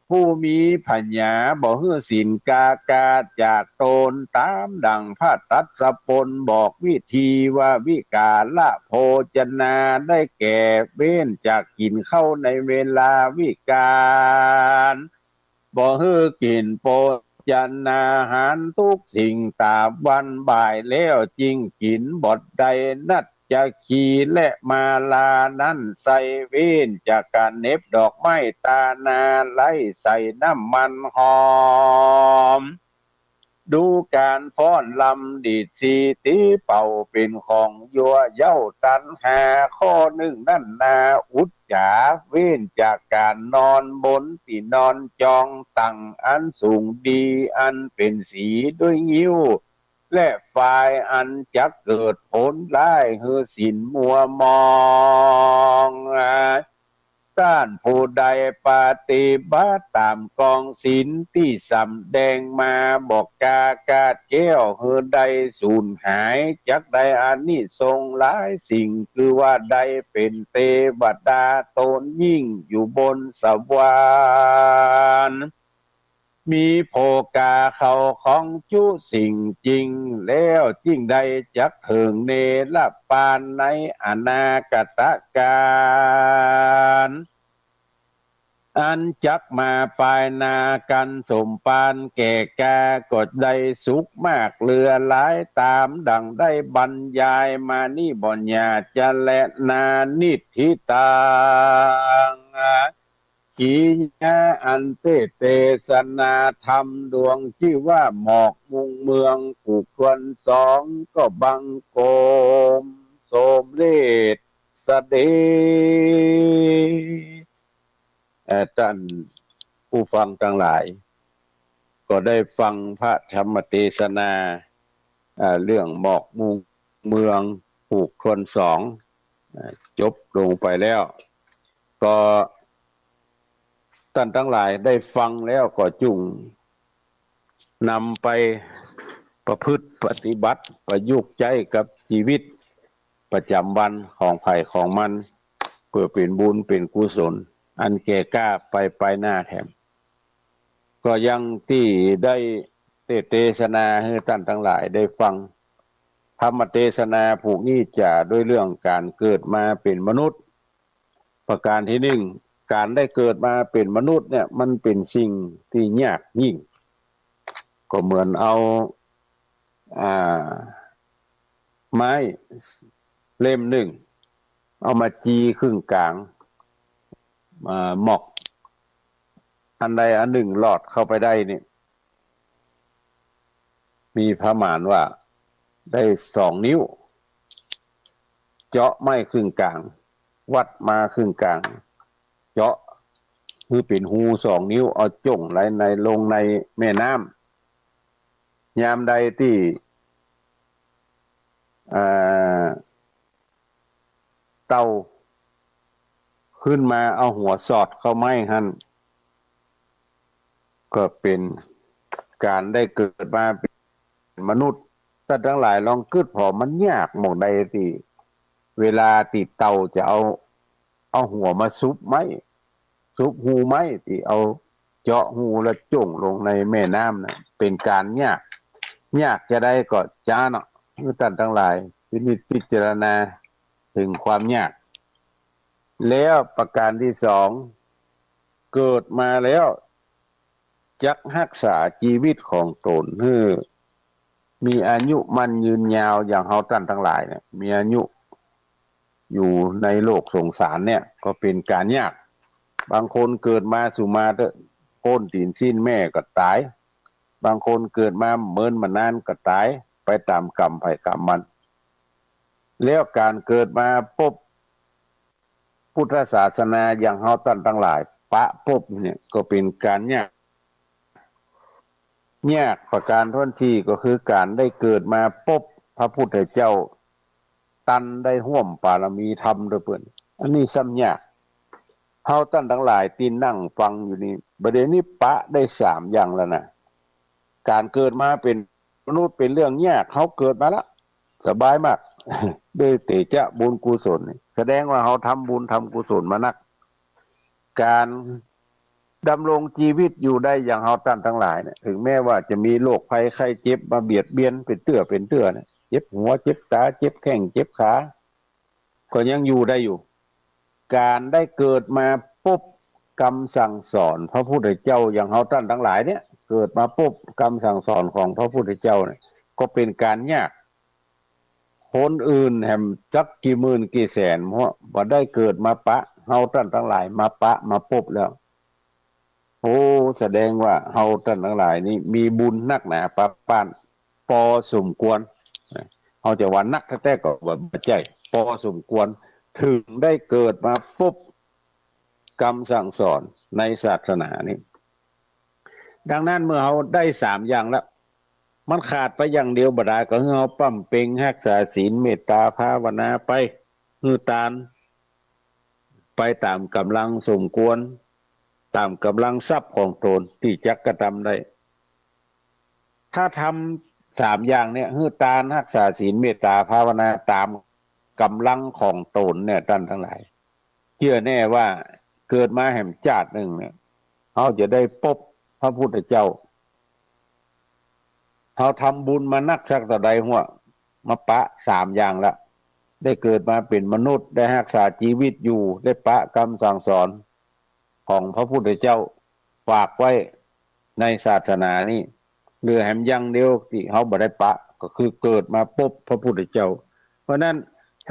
ผู้มีผญาบ่หื้อศีลกากาจากต๋น ต๋ามดั่งพระตัสสปนบอกวิธีว่าวิกาละโภจนา ได้แก่เว้นจากกิ๋นข้าวในเวลาวิกาล บ่หื้อกิ๋นโภจนาหารตุ๊กสิ่งต๋ามวัน บ่ายแล้วจึงกิ๋นบ่ได้ นัจจคีและมาลานั้นไส้ เว้นจากก๋านเหน็บดอกไม้ตานา ไล่ใส่น้ำมันหอม ดูก๋านฟ้อนรำดีดสีตีเป่าเป๋นของยั่วเย้าตัณหา ข้อนึ่งนั้นนา อุจจา เว้นจากก๋านนอนบนตี้นอนจองตั๋งอันสูงดี อันเป๋นสีด้วยงิ้ว และฝาย อันจักเกิดผลร้ายหื้อศีลมัวมอง ต้านผู้ใดปฏิบัติต๋ามกองศีลตี้สำแดงมา บ่กากาดแก้วหื้อได้สูญหาย จักได้อานิสงส์หลายสิ่ง คือว่าได้เป๋นเตวดาต๋นยิ่งอยู่บนสวรรค์ มีโภคาเข้าของจุสิ่งจริง แล้วจึงได้จักเถิงเนรปานในอนาคตกาล อันจักมาปายหน้ากันสมปานแก่กา ก็ได้สุขมากเหลือหลายต๋ามดั่งได้บรรยายมานี้บ่หญ้าจะแลนานิฏฐิตัง กิริยาอันเตเตสนาธรรมดวงชื่อว่าหมอกมุงเมืองผูกทวนสอง ก็บังคมสมเร็จเสด็จ เอ่อ ท่านผู้ฟังตังหลาย ก็ได้ฟังพระธรรมเตสนา เอ่อ เรื่องหมอกมุงเมืองผูกทวนสอง เอ่อ จบลงไปแล้ว ก็ต้านตังหลายได้ฟังแล้วก็จุ่งนำไปประพฤติปฏิบัติ ประยุกต์ใจ๊กับจีวิตประจ๋ำวันของใผของมัน เปื้อเป๋นบุญเป๋นกุศล อันแก่กล้าไปปายหน้าแถม ก็อย่างตี้ได้เตเตสนาหื้อต้านตังหลายได้ฟัง ธรรมเตสนาผูกนี้จ๋าด้วยเรื่องก๋านเกิดมาเป๋นมนุษย์ ประก๋านตี้นึ่ง ก๋านได้เกิดมาเป๋นมนุษย์เนี่ย มันเป๋นสิ่งตี้ยากยิ่ง ก็เหมือนเอา อ่า ไม้เล่มนึ่ง เอามาจีขึ้นก๋าง อ่า หมอกอันใดอันนึ่งหลอดเข้าไปได้นี่ มีประมาณว่าได้สองนิ้ว เจาะไม้ขึ้นก๋าง วัดมาขึ้นก๋าง เจาะหื้อเป๋นฮูสองนิ้ว เอาจ้งไหลในลงในแม่น้ำ ยามใดตี้ อ่า เต่าขึ้นมาเอาหัวสอดเข้าไม้หั้น ก็เป๋นก๋านได้เกิดมาเป๋นมนุษย์ ต้านตังหลายลองกึ๊ดผ่อ มันยากหม่องใดตี้ เวลาตี้เต่าจะเอา เอาหัวมาซุบไม้ ซุบฮูไม้ตี้เอาเจาะฮูแล้วจ้งลงในแม่น้ำน่ะ เป๋นก๋านยาก ยากจาใดก็จาเนาะ หื้อต้านตังหลายพินิจพิจารณาเถิงความยาก แล้วประก๋านตี้สอง เกิดมาแล้ว จักฮักษาจีวิตของต๋นหื้อมีอายุมั่นยืนยาว อย่างเฮาต้านตังหลายเนี่ย มีอายุอยู่ในโลกสงสารเนี่ย ก็เป๋นก๋านยาก บางคนเกิดมาสุมาเต๊อะ โก้นตี๋นซี้นแม่ก็ต๋าย บางคนเกิดมาเมินมานานก็ต๋าย ไปต๋ามกรรมใผกรรมมัน แล้วก๋านเกิดมาปบ พุทธศาสนาอย่างเฮาต้านตังหลาย ปะปบเนี่ยก็เป๋นก๋านยาก ยากประก๋านต้นตี้ก็คือก๋านได้เกิดมาปบพระพุทธเจ้า ตันได้ฮ่วมปารมีธรรมตวยเปิ้น อันนี้ซ้ำยาก เฮาต้านตังหลายตี้นั่งฟังอยู่นี่ บ่าเดี่ยวนี้ปะได้สามอย่างแล้วนะ ก๋านเกิดมาเป๋นมนุษย์เป๋นเรื่องยาก เฮาเกิดมาละ สบายมาก ด้วยเตจะบุญกุศลนี่ แสดงว่าเฮาทำบุญทำกุศลมานัก ก๋านดำรงจีวิตอยู่ได้อย่างเฮาต้านตังหลายเนี่ย เถิงแม้ว่าจะมีโรคภัยไข้เจ็บมาเบียดเบียนเป๋นเตื้อเป๋นเตื้อเนี่ย เจ็บหัว เจ็บต๋า เจ็บแข้ง เจ็บขา ก็ยังอยู่ได้อยู่ ก๋านได้เกิดมาปบกำสั่งสอนพระพุทธเจ้าอย่างเฮาต้านตังหลายเนี่ย เกิดมาปบกำสั่งสอนของพระพุทธเจ้าเนี่ย ก็เป๋นก๋านยาก คนอื่นแหมจักกี่หมื่นกี่แสน เพราะบ่ได้เกิดมาปะ เฮาต้านตังหลายมาปะมาปบแล้ว โอ้ แสดงว่าเฮาต้านตังหลายนี่มีบุญนักหนาปะป๊าน ปอสมควร เฮาจะว่านักแต๊ๆ ก็บ่ใจ้ ปอสมควร เถิงได้เกิดมาปบกำสั่งสอนในศาสนานี่ ดังนั้นเมื่อเฮาได้สามอย่างแล้ว มันขาดไปอย่างเดียวบ่ดาย ก็คือเฮาบำเพ็ญฮักษาศีล เมตตา ภาวนาไป หื้อตาน ไปต๋ามก๋ำลังสมควร ต๋ามก๋ำลังทรัพย์ของต๋นตี้จักกระทำได้ ถ้าทำสามอย่างเนี่ย หื้อตาน ฮักษาศีล เมตตา ภาวนา ต๋ามก๋ำลังของต๋นเนี่ย ต้านตังหลาย เจื้อแน่ว่าเกิดมาแหมจาตินึ่งเนี่ย เฮาจะได้ปบ พระพุทธเจ้า เฮาทำบุญมานักสักเต้าใดหั้ว มาปะสามอย่างละ ได้เกิดมาเป๋นมนุษย์ ได้ฮักษาจีวิตอยู่ ได้ปะกำสั่งสอนของพระพุทธเจ้าฝากไว้ในศาสนานี้ เหลือแหมอย่างเดียวตี้เฮาบ่ได้ปะ ก็คือเกิดมาปบพระพุทธเจ้า เพราะนั้น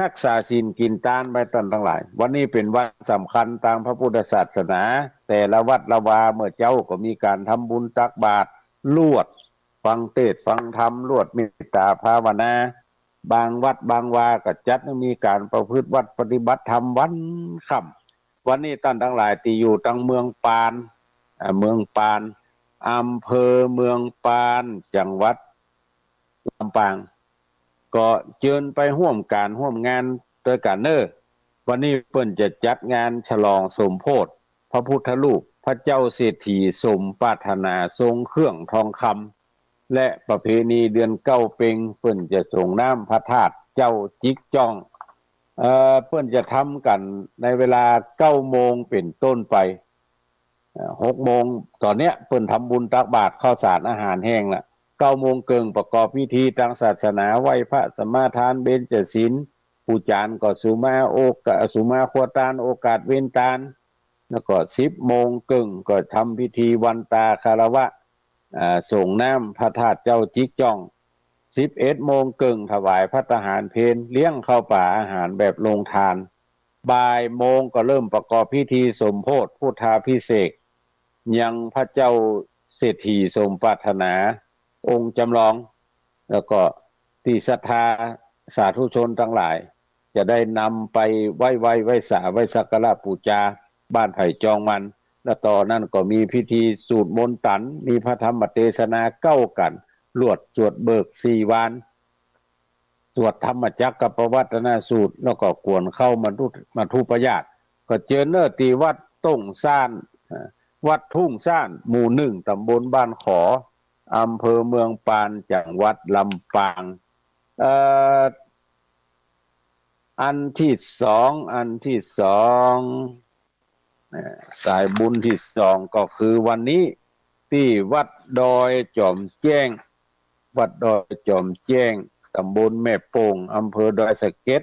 ฮักษาศีลกิ๋นตานไปต้านตังหลาย วันนี้เป๋นวันสำคัญตางพระพุทธศาสนา แต่ละวัดละวาเมื่อเจ๊าก็มีก๋านทำบุญตักบาตร ลวดฟังเตสน์ฟังธรรม ลวดเมตตาภาวนา บางวัดบางวาก็จัดหื้อมีก๋านประพฤติวัตรปฏิบัติธรรมวันค่ำ วันนี้ต้านตังหลายตี้อยู่ตางเมืองปาน อ่า เมืองปาน อำเภอเมืองปาน จังหวัดลำปาง ก็เจิญไปฮ่วมก๋านฮ่วมงานตวยกั๋นเน่อ วันนี้เปิ้นจะจัดงานฉลองสมโภชพระพุทธรูป พระเจ้าเศรษฐีสมปรารถนาทรงเครื่องทองคำ และประเพณีเดือนเก้าเป็ง เปิ้นจะสรงน้ำพระธาตุเจ้าจิ๊กจ้อง เอ่อ เปิ้นจะทำกั๋นในเวลาเก้าโมงเป๋นต้นไป เอ่อ หกโมง ต๋อนเนี้ยเปิ้นทำบุญตักบาตรข้าวสารอาหารแห้งละ เก้าโมงเกิ่งประกอบพิธีตางศาสนา ไหว้พระสมาทานเบญจศีล ผู้จารย์ก็สุมาโอกาส สุมาครัวตานโอกาสเวนตาน แล้วก็สิบโมงเกิ่งก็ทำพิธีวันตาคารวะ อ่า สรงน้ำพระธาตุเจ้าจิ๊กจ้อง สิบเอ็ดโมงเกิ่งถวายภัตตาหารเพล เลี้ยงข้าวป๋าอาหารแบบโรงทาน บ่ายโมงก็เริ่มประกอบพิธีสมโภชพุทธาภิเษก ยังพระเจ้าเศรษฐีสมปรารถนาองค์จำลอง แล้วก็ตี้ศรัทธาสาธุชนตังหลาย จะได้นำไปไหว้ ไหว้ ไหว้สา ไหว้สักการะปู๋จาบ้านไผ่จองมัน แล้วต่อนั้นก็มีพิธีสูตรมนต์ตัน มีพระธรรมเตสนาเก๊ากัณฑ์ ลวดสวดเบิกสี่วัน สวดธรรมจักรกัปปวัตตนสูตร แล้วก็กวนเข้ามัทธุ มัทธุปราชญ์ ก็เจิญเน่อตี้วัดต้งซ่าน อ่า วัดทุ่งซ่าน หมู่หนึ่ง ต๋ำบลบ้านขอ อำเภอเมืองปาน จังหวัดลำปาง เอ่อ อันตี้สอง อันตี้สอง เอ่อ สายบุญตี้สองก็คือวันนี้ตี้วัดดอยจ๋อมแจ้ง วัดดอยจ๋อมแจ้ง ต๋ำบลแม่โป่ง อำเภอดอยสะเก็ด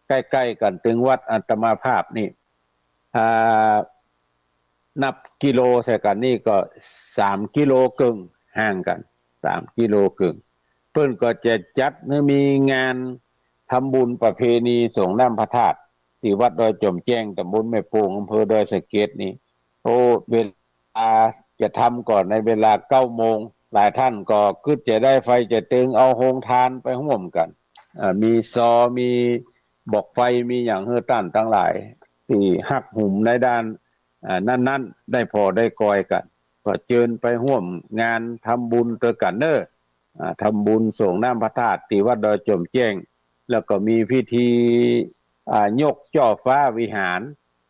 ใก้ๆ กั๋นตึงวัดอาตมาภาพนี่ อ่า นับกิโลใส่กั๋นนี่ก็สามกิโลเกิ่ง ห่างกั๋นสามกิโลเกิ่ง เปิ้นก็จะจัดหื้อมีงานทำบุญประเพณีสรงน้ำพระธาตุตี้วัดดอยจ๋อมแจ้ง ต๋ำบลแม่โป่ง อำเภอดอยสะเก็ดนี่ โอ้ เวลาจะทำก็ในเวลาเก้าโมง หลายต้านก็กึ๊ดจะได้ไฟจะเติงเอาโฮงทานไปฮ่วมกั๋น อ่า มีซอ มีบอกไฟ มีหยังหื้อต้านตังหลายตี้ฮักหื้มในด้าน อ่า นั้นๆ ได้ผ่อได้กอยกั๋น ก็เจิญไปฮ่วมงานทำบุญตวยกั๋นเน่อ อ่า ทำบุญสรงน้ำพระธาตุตี้วัดดอยจ๋อมแจ้ง แล้วก็มีพิธี อ่า ยกจ้อฟ้าวิหาร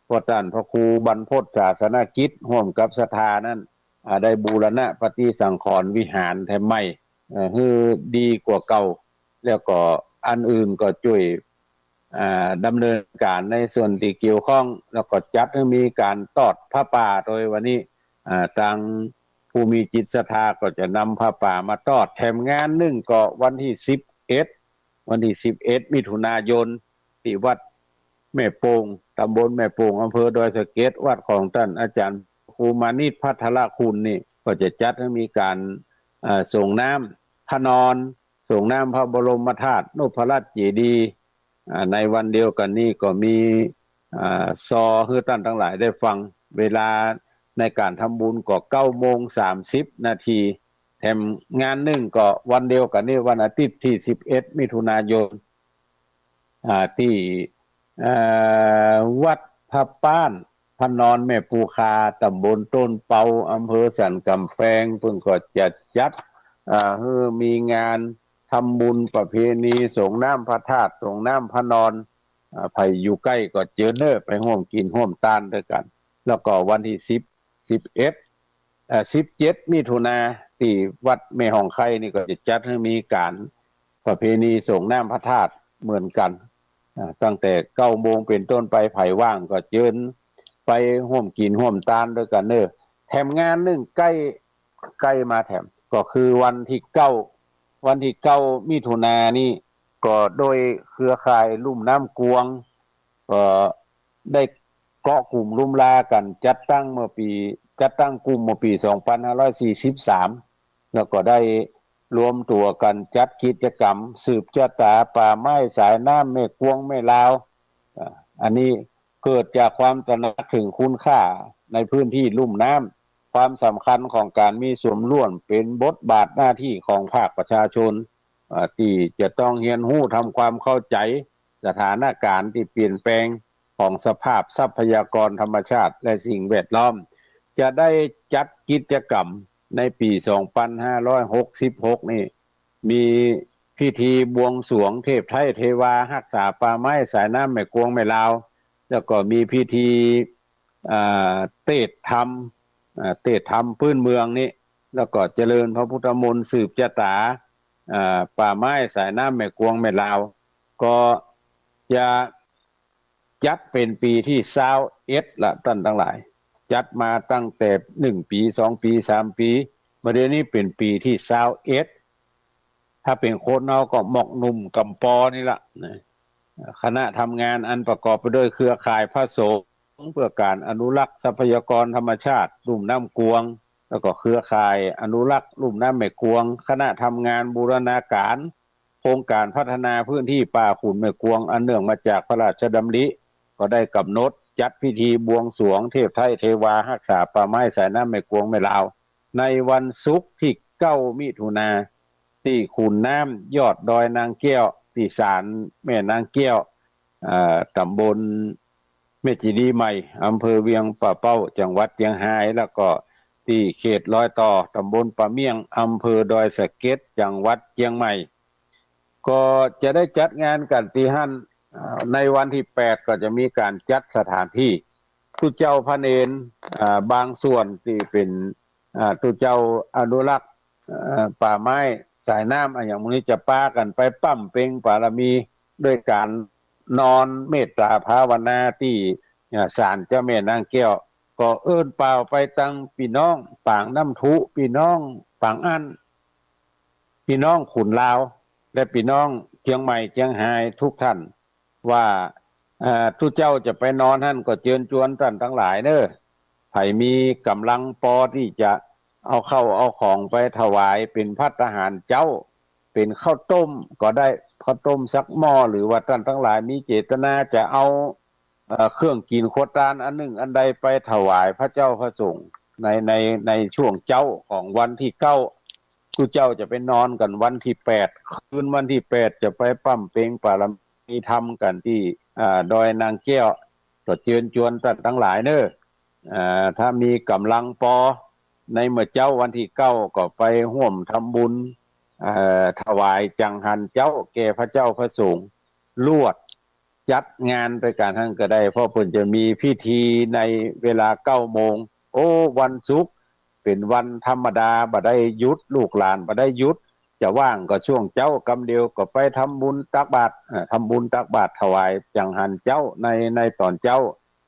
เพราะต้านพระครูบรรพตศาสนกิจฮ่วมกับศรัทธานั้น อ่า ได้บูรณะปฏิสังขรณ์วิหารแถมใหม่ เอ่อ หื้อดีกว่าเก่า แล้วก็อันอื่นก็จ้วย อ่า ดำเนินก๋านในส่วนตี้เกี่ยวข้อง แล้วก็จัดหื้อมีก๋านตอดผ้าป่า โดยวันนี้ อ่า ตางผู้มีจิตศรัทธาก็จะนำผ้าป่ามาตอด แถมงานนึ่งก็วันตี้สิบเอ็ด วันตี้สิบเอ็ด มิถุนายน ตี้วัดแม่โป่ง ต๋ำบลแม่โป่ง อำเภอดอยสะเก็ด วัดของต้านอาจ๋ารย์ครูมานิต ภัทรคุณนี่ ก็จะจัดหื้อมีก๋าน อ่า สรงน้ำพระนอน สรงน้ำพระบรมธาตุนพรัตน์เจดีย์ อ่า ในวันเดียวกั๋นนี้ก็มี อ่า ซอหื้อต้านตังหลายได้ฟัง เวลาในก๋านทำบุญก็เก้าโมงสามสิบนาที แถมงานนึ่งก็วันเดียวกั๋นนี้ วันอาทิตย์ตี้สิบเอ็ด มิถุนายน อ่า ตี้ เอ่อ วัดพระป๊าน พระนอนแม่ปูคา ต๋ำบลต้นเปา อำเภอสันก๋ำแปง เปิ้นก็จะจัด อ่า หื้อมีงานทำบุญประเพณีสรงน้ำพระธาตุ สรงน้ำพระนอน อ่า ใผอยู่ใก้ก็เจิญเน่อ ไปฮ่วมกิ๋นฮ่วมตานตวยกั๋น แล้วก็วันตี้สิบ สิบเอ็ด เอ่อ สิบเจ็ด มิถุนา ตี้วัดแม่ฮ่องไคนี่ก็จะจัดหื้อมีก๋านประเพณีสรงน้ำพระธาตุเหมือนกั๋น อ่า ตั้งแต่เก้าโมงเป๋นต้นไป ใผว่างก็เจิญไปฮ่วมกิ๋นฮ่วมตานตวยกั๋นเน่อ แถมงานนึ่งใก้ ใก้มาแถม ก็คือวันตี้เก้า วันตี้เก้ามิถุนายนนี้ ก็โดยเครือข่ายลุ่มน้ำกวง ก็ได้เกาะกลุ่มลุ่มลากั๋นจัดตั้งเมื่อปี๋ จัดตั้งกลุ่มเมื่อปี๋สองปันห้าร้อยสี่สิบสาม แล้วก็ได้รวมตั๋วกั๋นจัดกิจกรรมสืบจะต๋าป่าไม้สายน้ำแม่กวงแม่ลาว อ่า อันนี้เกิดจากความตระหนักเถิงคุณค่าในพื้นตี้ลุ่มน้ำ ความสำคัญของก๋านมีส่วนร่วมเป๋นบทบาทหน้าตี้ของภาคประชาชน อ่า ตี้จะต้องเฮียนฮู้ทำความเข้าใจ๋สถานก๋ารณ์ตี้เปลี่ยนแปลงของสภาพทรัพยากรธรรมชาติและสิ่งแวดล้อม จะได้จัดกิจกรรมในปี๋สองปันห้าร้อยหกสิบหกนี้ มีพิธีบวงสรวงเทพไท้เทวาฮักษาป่าไม้สายน้ำแม่กวงแม่ลาว แล้วก็มีพิธี อ่า เตสน์ธรรม อ่า เตสน์ธรรมปื๊นเมืองนี้ แล้วก็เจริญพระพุทธมนต์สืบจะต๋า อ่า ป่าไม้สายน้ำแม่กวงแม่ลาว ก็จะจัดเป๋นปี๋ตี้ซาวเอ็ดละต้านตังหลาย จัดมาตั้งแต่หนึ่งปี๋ สองปี๋ สามปี๋ บ่าเดี่ยวนี้เป๋นปี๋ตี้ซาวเอ็ด ถ้าเป๋นคนเฮาก็หมอกหนุ่มก๋ำปอนี่ละนะ คณะทำงานอันประกอบไปด้วยเครือข่ายพระสงฆ์เพื่อการอนุรักษ์ทรัพยากรธรรมชาติลุ่มน้ำกวง แล้วก็เครือข่ายอนุรักษ์ลุ่มน้ำแม่กวง คณะทำงานบูรณาการโครงการพัฒนาพื้นที่ป่าขุนแม่กวง อันเนื่องมาจากพระราชดำริ ก็ได้กำหนดจัดพิธีบวงสรวงเทพไท้เทวาฮักษาป่าไม้สายน้ำแม่กวงแม่ลาว ในวันศุกร์ตี้เก้ามิถุนายน ตี้ขุนน้ำยอดดอยนางแก้ว ตี้ศาลแม่นางแก้ว อ่า ต๋ำบลแม่เจดีย์ใหม่ อำเภอเวียงป่าเป้า จังหวัดเจียงฮาย แล้วก็ตี้เขตรอยต่อ ต๋ำบลป่าเมี่ยง อำเภอดอยสะเก็ด จังหวัดเจียงใหม่ ก็จะได้จัดงานกั๋นตี้หั้น อ่า ในวันตี้แปดก็จะมีก๋านจัดสถานตี้ ตุ๊เจ้าพระเณร อ่า บางส่วนตี้เป๋น อ่า ตุ๊เจ้าอนุรักษ์ เอ่อ ป่าไม้สายน้ำ อะหยังหมู่นี้จะปากั๋นไปบำเพ็ญบารมี ด้วยก๋านนอนเมตตาภาวนาตี้ อ่า ศาลเจ้าแม่นางแก้ว ก็เอิ้นป่าวไปตังปี้น้องปางน้ำထု ปี้น้องปางอั้น ปี้น้องขุนลาว และปี้น้องเจียงใหม่เจียงฮายทุกท่าน ว่า เอ่อ ตุ๊เจ้าจะไปนอนหั้นก็เจิญจวนต้านตังหลายเน่อ ใผมีก๋ำลังปอตี้จะเอาข้าวเอาของไปถวายเป๋นภัตตาหารเจ๊า เป๋นข้าวต้มก็ได้ ข้าวต้มสักหม้อ หรือว่าต้านตังหลายมีเจตนาจะเอา เอ่อ เครื่องกิ๋นครัวตานอันนึ่งอันใดไปถวายพระเจ้าพระสงฆ์ ใน ใน ในช่วงเจ๊าของวันตี้เก้า ตุ๊เจ้าจะไปนอนกั๋นวันตี้แปด คืนวันตี้แปดจะไปบำเพ็ญบารมีธรรมกั๋นตี้ อ่า ดอยนางแก้ว ก็เจิญจวนต้านตังหลายเน่อ อ่า ถ้ามีก๋ำลังปอ ในเมื่อเจ๊าวันตี้เก้าก็ไปฮ่วมทำบุญ เอ่อ ถวายจังหันเจ๊าแก่พระเจ้าพระสงฆ์ ลวดจัดงานไปกั๋นหั้นก็ได้ เพราะเปิ้นจะมีพิธีในเวลาเก้าโมง โอ้ วันศุกร์เป๋นวันธรรมดา บ่ได้หยุด ลูกหลานบ่ได้หยุด จะว่างก็ช่วงเจ๊ากำเดียวก็ไปทำบุญตักบาตร เอ่อ ทำบุญตักบาตรถวายจังหันเจ๊าใน ในต๋อนเจ๊า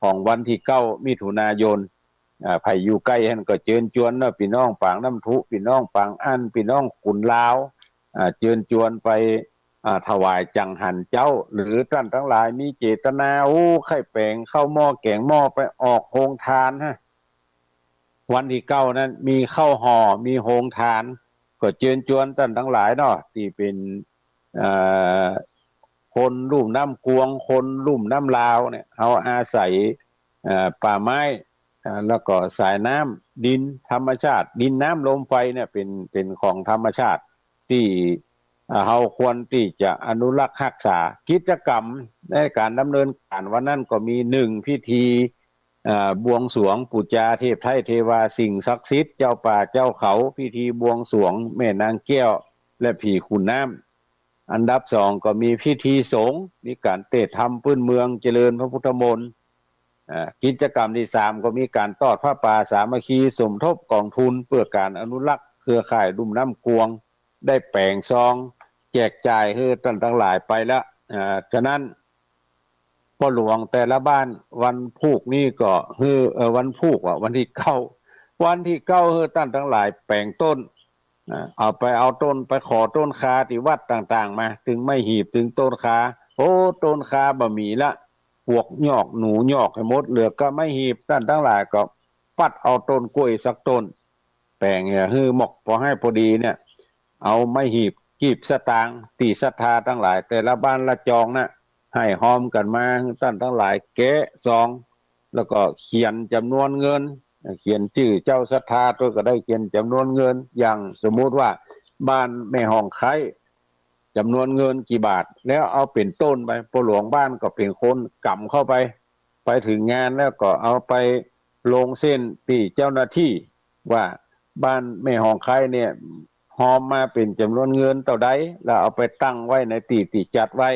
ของวันตี้เก้ามิถุนายน อ่า ใผอยู่ใก้หั้นก็เจิญจวนเนาะ ปี้น้องปางน้ำထု ปี้น้องปางอั้น ปี้น้องขุนลาว อ่า เจิญจวนไป อ่า ถวายจังหันเจ๊า หรือต้านตังหลายมีเจตนา โอ้ ใค่แป๋งข้าวหม้อแก๋งหม้อไปออกโฮงตานฮะ วันตี้เก้านั้นมีข้าวห่อ มีโฮงตาน ก็เจิญจวนต้านตังหลายเนาะ ตี้เป๋น เอ่อ คนลุ่มน้ำกวง คนลุ่มน้ำลาวเนี่ย เฮาอาศัย เอ่อ ป่าไม้ อ่า แล้วก็สายน้ำ ดินธรรมชาติ ดินน้ำลมไฟเนี่ยเป๋น เป๋นของธรรมชาติตี้ อ่า เฮาควรตี้จะอนุรักษ์ฮักษา กิจกรรมในก๋านดำเนินก๋านวันนั้นก็มี นึ่ง พิธี อ่า บวงสรวงปู๋จาเทพไท้เทวาสิ่งศักดิ์สิทธิ์ เจ้าป่าเจ้าเขา พิธีบวงสรวงแม่นางแก้ว และผีขุนน้ำ อันดับสองก็มีพิธีสงฆ์ มีก๋านเตสน์ธรรมปื๊นเมือง เจริญพระพุทธมนต์ อ่า กิจกรรมตี้สามก็มีก๋านตอดผ้าป่าสามัคคี สมทบกองทุนเปื้อก๋านอนุรักษ์เครือข่ายลุ่มน้ำกวง ได้แป๋งซองแจกจ่ายหื้อต้านตังหลายไปแล้ว อ่า ฉะนั้น ป้อหลวงแต่ละบ้านวันพูกนี้ก็หื้อ เอ่อ วันพูกอะ วันตี้เก้า วันตี้เก้าหื้อต้านตังหลายแป๋งต้น นะ เอาไปเอาต้น ไปขอต้นคาตี้วัดต่างๆ มา ตึงไม้หีบ ตึงต้นคา โอ้ ต้นคาบ่มีละ ปวกยอก หนูยอกหื้อหมด เหลือก้าไม้หีบ ต้านตังหลายก็ปัดเอาต้นกล้วยสักต้น แป๋งหื้อหมอก ปอหื้อปอดีเนี่ย เอาไม้หีบ กีบสตางค์ ตี้ศรัทธาตังหลาย แต่ละบ้านละจองนะ หื้อฮอมกั๋นมา ต้านตังหลายแกะซอง แล้วก็เขียนจ๋ำนวนเงิน เขียนจื้อเจ้าศรัทธาตวยก็ได้ เขียนจ๋ำนวนเงิน อย่างสมมุติว่าบ้านแม่ฮ่องไคร้ จ๋ำนวนเงินกี่บาท แล้วเอาเป๋นต้นไป ปอหลวงบ้านก็เป๋นคนก๋ำเข้าไป ไปเถิงงานแล้วก็เอาไปลงเส้นตี้เจ้าหน้าตี้ ว่าบ้านแม่ฮ่องไคร้เนี่ย ฮอมมาเป๋นจ๋ำนวนเงินเต้าใด แล้วเอาไปตั้งไว้ในตี้ตี้จัดไว้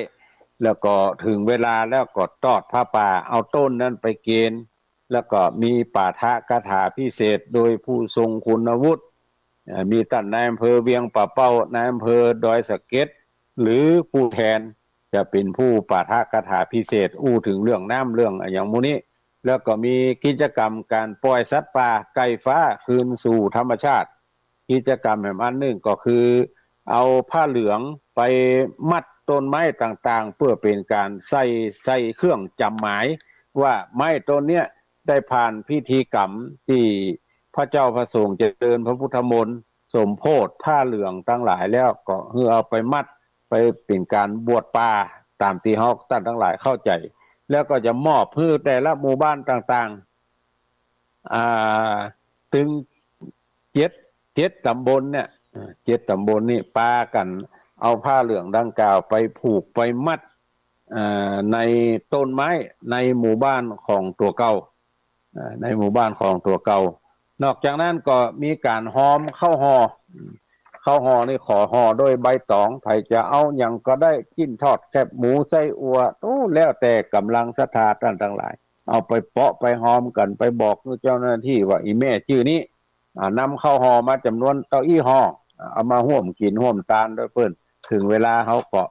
แล้วก็เถิงเวลาแล้วก็ตอดผ้าป่า เอาต้นนั้นไปเกณฑ์ แล้วก็มีปาฐกถาพิเศษโดยผู้ทรงคุณวุฒิ เอ่อ มีต้านนายอำเภอเวียงป่าเป้า นายอำเภอดอยสะเก็ด หรือผู้แทนจะเป๋นผู้ปาฐกถาพิเศษ อู้เถิงเรื่องน้ำเรื่องอะหยังหมู่นี้ แล้วก็มีกิจกรรมก๋านป่อยสัตว์ป่าไก่ฟ้าคืนสู่ธรรมชาติ กิจกรรมแหมอันนึ่งก็คือ เอาผ้าเหลืองไปมัดต้นไม้ต่างๆ เปื้อเป๋นก๋านใส่ ใส่เครื่องจ๋ำหมาย ว่าไม้ต้นเนี้ยได้ผ่านพิธีกรรมตี้พระเจ้าพระสงฆ์เจริญพระพุทธมนต์ สมโภชน์ผ้าเหลืองตังหลายแล้ว ก็หื้อเอาไปมัด ไปเป๋นก๋านบวชป่า ต๋ามตี้เฮาต้านตังหลายเข้าใจ๋ แล้วก็จะมอบหื้อแต่ละหมู่บ้านต่างๆ อ่า ตึงเจ็ด เจ็ดต๋ำบลเนี่ย อ่า เจ็ดต๋ำบลนี่ปากั๋นเอาผ้าเหลืองดังกล่าวไปผูกไปมัด อ่า ในต้นไม้ในหมู่บ้านของตั๋วเก่า อ่า ในหมู่บ้านของตั๋วเก่า นอกจากนั้นก็มีก๋านฮอมข้าวห่อ ข้าวห่อนี่ขอห่อด้วยใบต๋อง ใผจะเอาหยังก็ได้ จิ๊นทอด แคบหมู ไส้อั่ว โอ้ แล้วแต่ก๋ำลังศรัทธาต้านตังหลาย เอาไปเปาะไปฮอมกั๋น ไปบอกเจ้าหน้าตี้ว่า อี่แม่จื้อนี้ อ่า นำข้าวห่อมาจ๋ำนวนเต้าอี้ห่อ อ่า เอามาฮ่วมกิ๋นฮ่วมตานตวยเปิ้น เถิงเวลาเฮาก็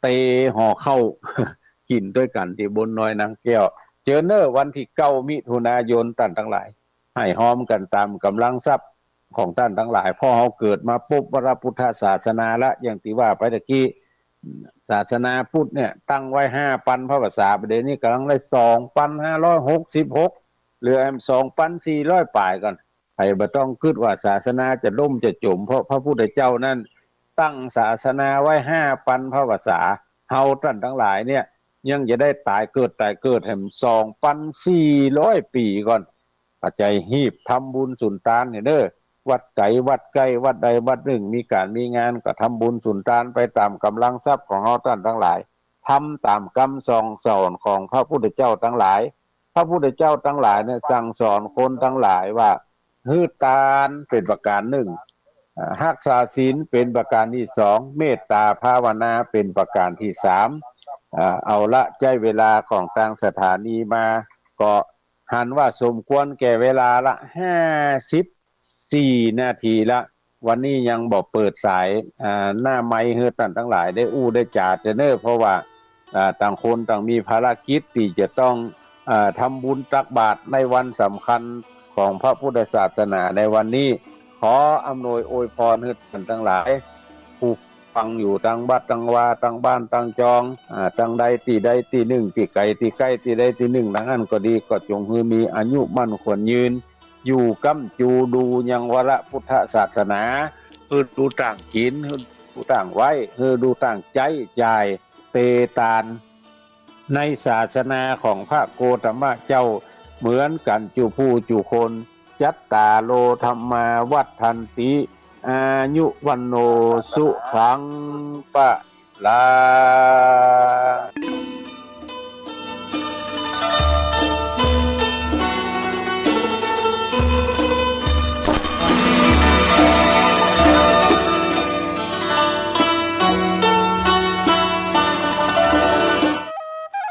เตห่อข้าวกิ๋นตวยกั๋นตี้บนดอยนางแก้ว เจิญเน่อ วันตี้เก้ามิถุนายน ต้านตังหลาย หื้อฮอมกั๋นต๋ามก๋ำลังทรัพย์ของต้านตังหลาย เพราะเฮาเกิดมาปบพระพุทธศาสนาละ อย่างตี้ว่าไปตะกี้ ศาสนาพุทธเนี่ยตั้งไว้ห้าปันพรรษา บ่าเดี่ยวนี้ก๋ำลังได้สองปันห้าร้อยหกสิบหก เหลือสองปันสี่ร้อยป๋ายก่อน ใผบ่ต้องกึ๊ดว่าศาสนาจะล่มจะจ๋ม เพราะพระพุทธเจ้านั้นตั้งศาสนาไว้ห้าปันพรรษา เฮาต้านตังหลายเนี่ยยังจะได้ต๋ายเกิดต๋ายเกิดแหมสองปันสี่ร้อยปี๋ก่อน ปัจจัยฮีบทำบุญสุนตานเนี่ยเน่อ วัดไก๋วัดใก้ วัดใดวัดนึ่งมีก๋านมีงานก็ทำบุญสุนตานไปต๋ามก๋ำลังทรัพย์ของเฮาต้านตังหลาย ทำต๋ามกำสั่งสอนของพระพุทธเจ้าตังหลาย พระพุทธเจ้าตังหลายเนี่ยสั่งสอนคนตังหลายว่า หื้อตานเป๋นประก๋านนึ่ง อ่า ฮักษาศีลเป๋นประก๋านตี้สอง เมตต๋าภาวนาเป๋นประก๋านตี้สาม อ่า เอาละ ใจ๊เวลาของตางสถานีมา ก็หันว่าสมควรแก่เวลาละ ห้าสิบสี่นาทีละ วันนี้ยังบ่เปิดสาย อ่า หน้าไมค์หื้อต้านตังหลายได้อู้ได้จ๋าเตื้อเน่อ เพราะว่า อ่า ต่างคนต่างมีภารกิจตี้จะต้อง อ่า ทำบุญตักบาตรในวันสำคัญของพระพุทธศาสนาในวันนี้ ขออำนวยอวยพรหื้อต้านตังหลาย ผู้ฟังอยู่ตางวัดตางวา ตางบ้านตางจอง อ่า ตางใดตี้ใดตี้นึ่ง ตี้ไก๋ตี้ใก้ ตี้ใดตี้นึ่ง ตางอั้นก็ดี ก็จงหื้อมีอายุมั่นขวัญยืน อยู่ก๊ำจูดูยังวรพุทธศาสนา หื้อดูตางกิ๋น หื้อดูตางไหว้ หื้อดูตางใจ๊จ่าย เตตาน ในศาสนาของพระโคตมะเจ้า เหมือนกั๋นจุผู้จุคน จัตตาโร ธัมมา วัฑฒันติ อายุ วัณโณ สุขัง พะลัง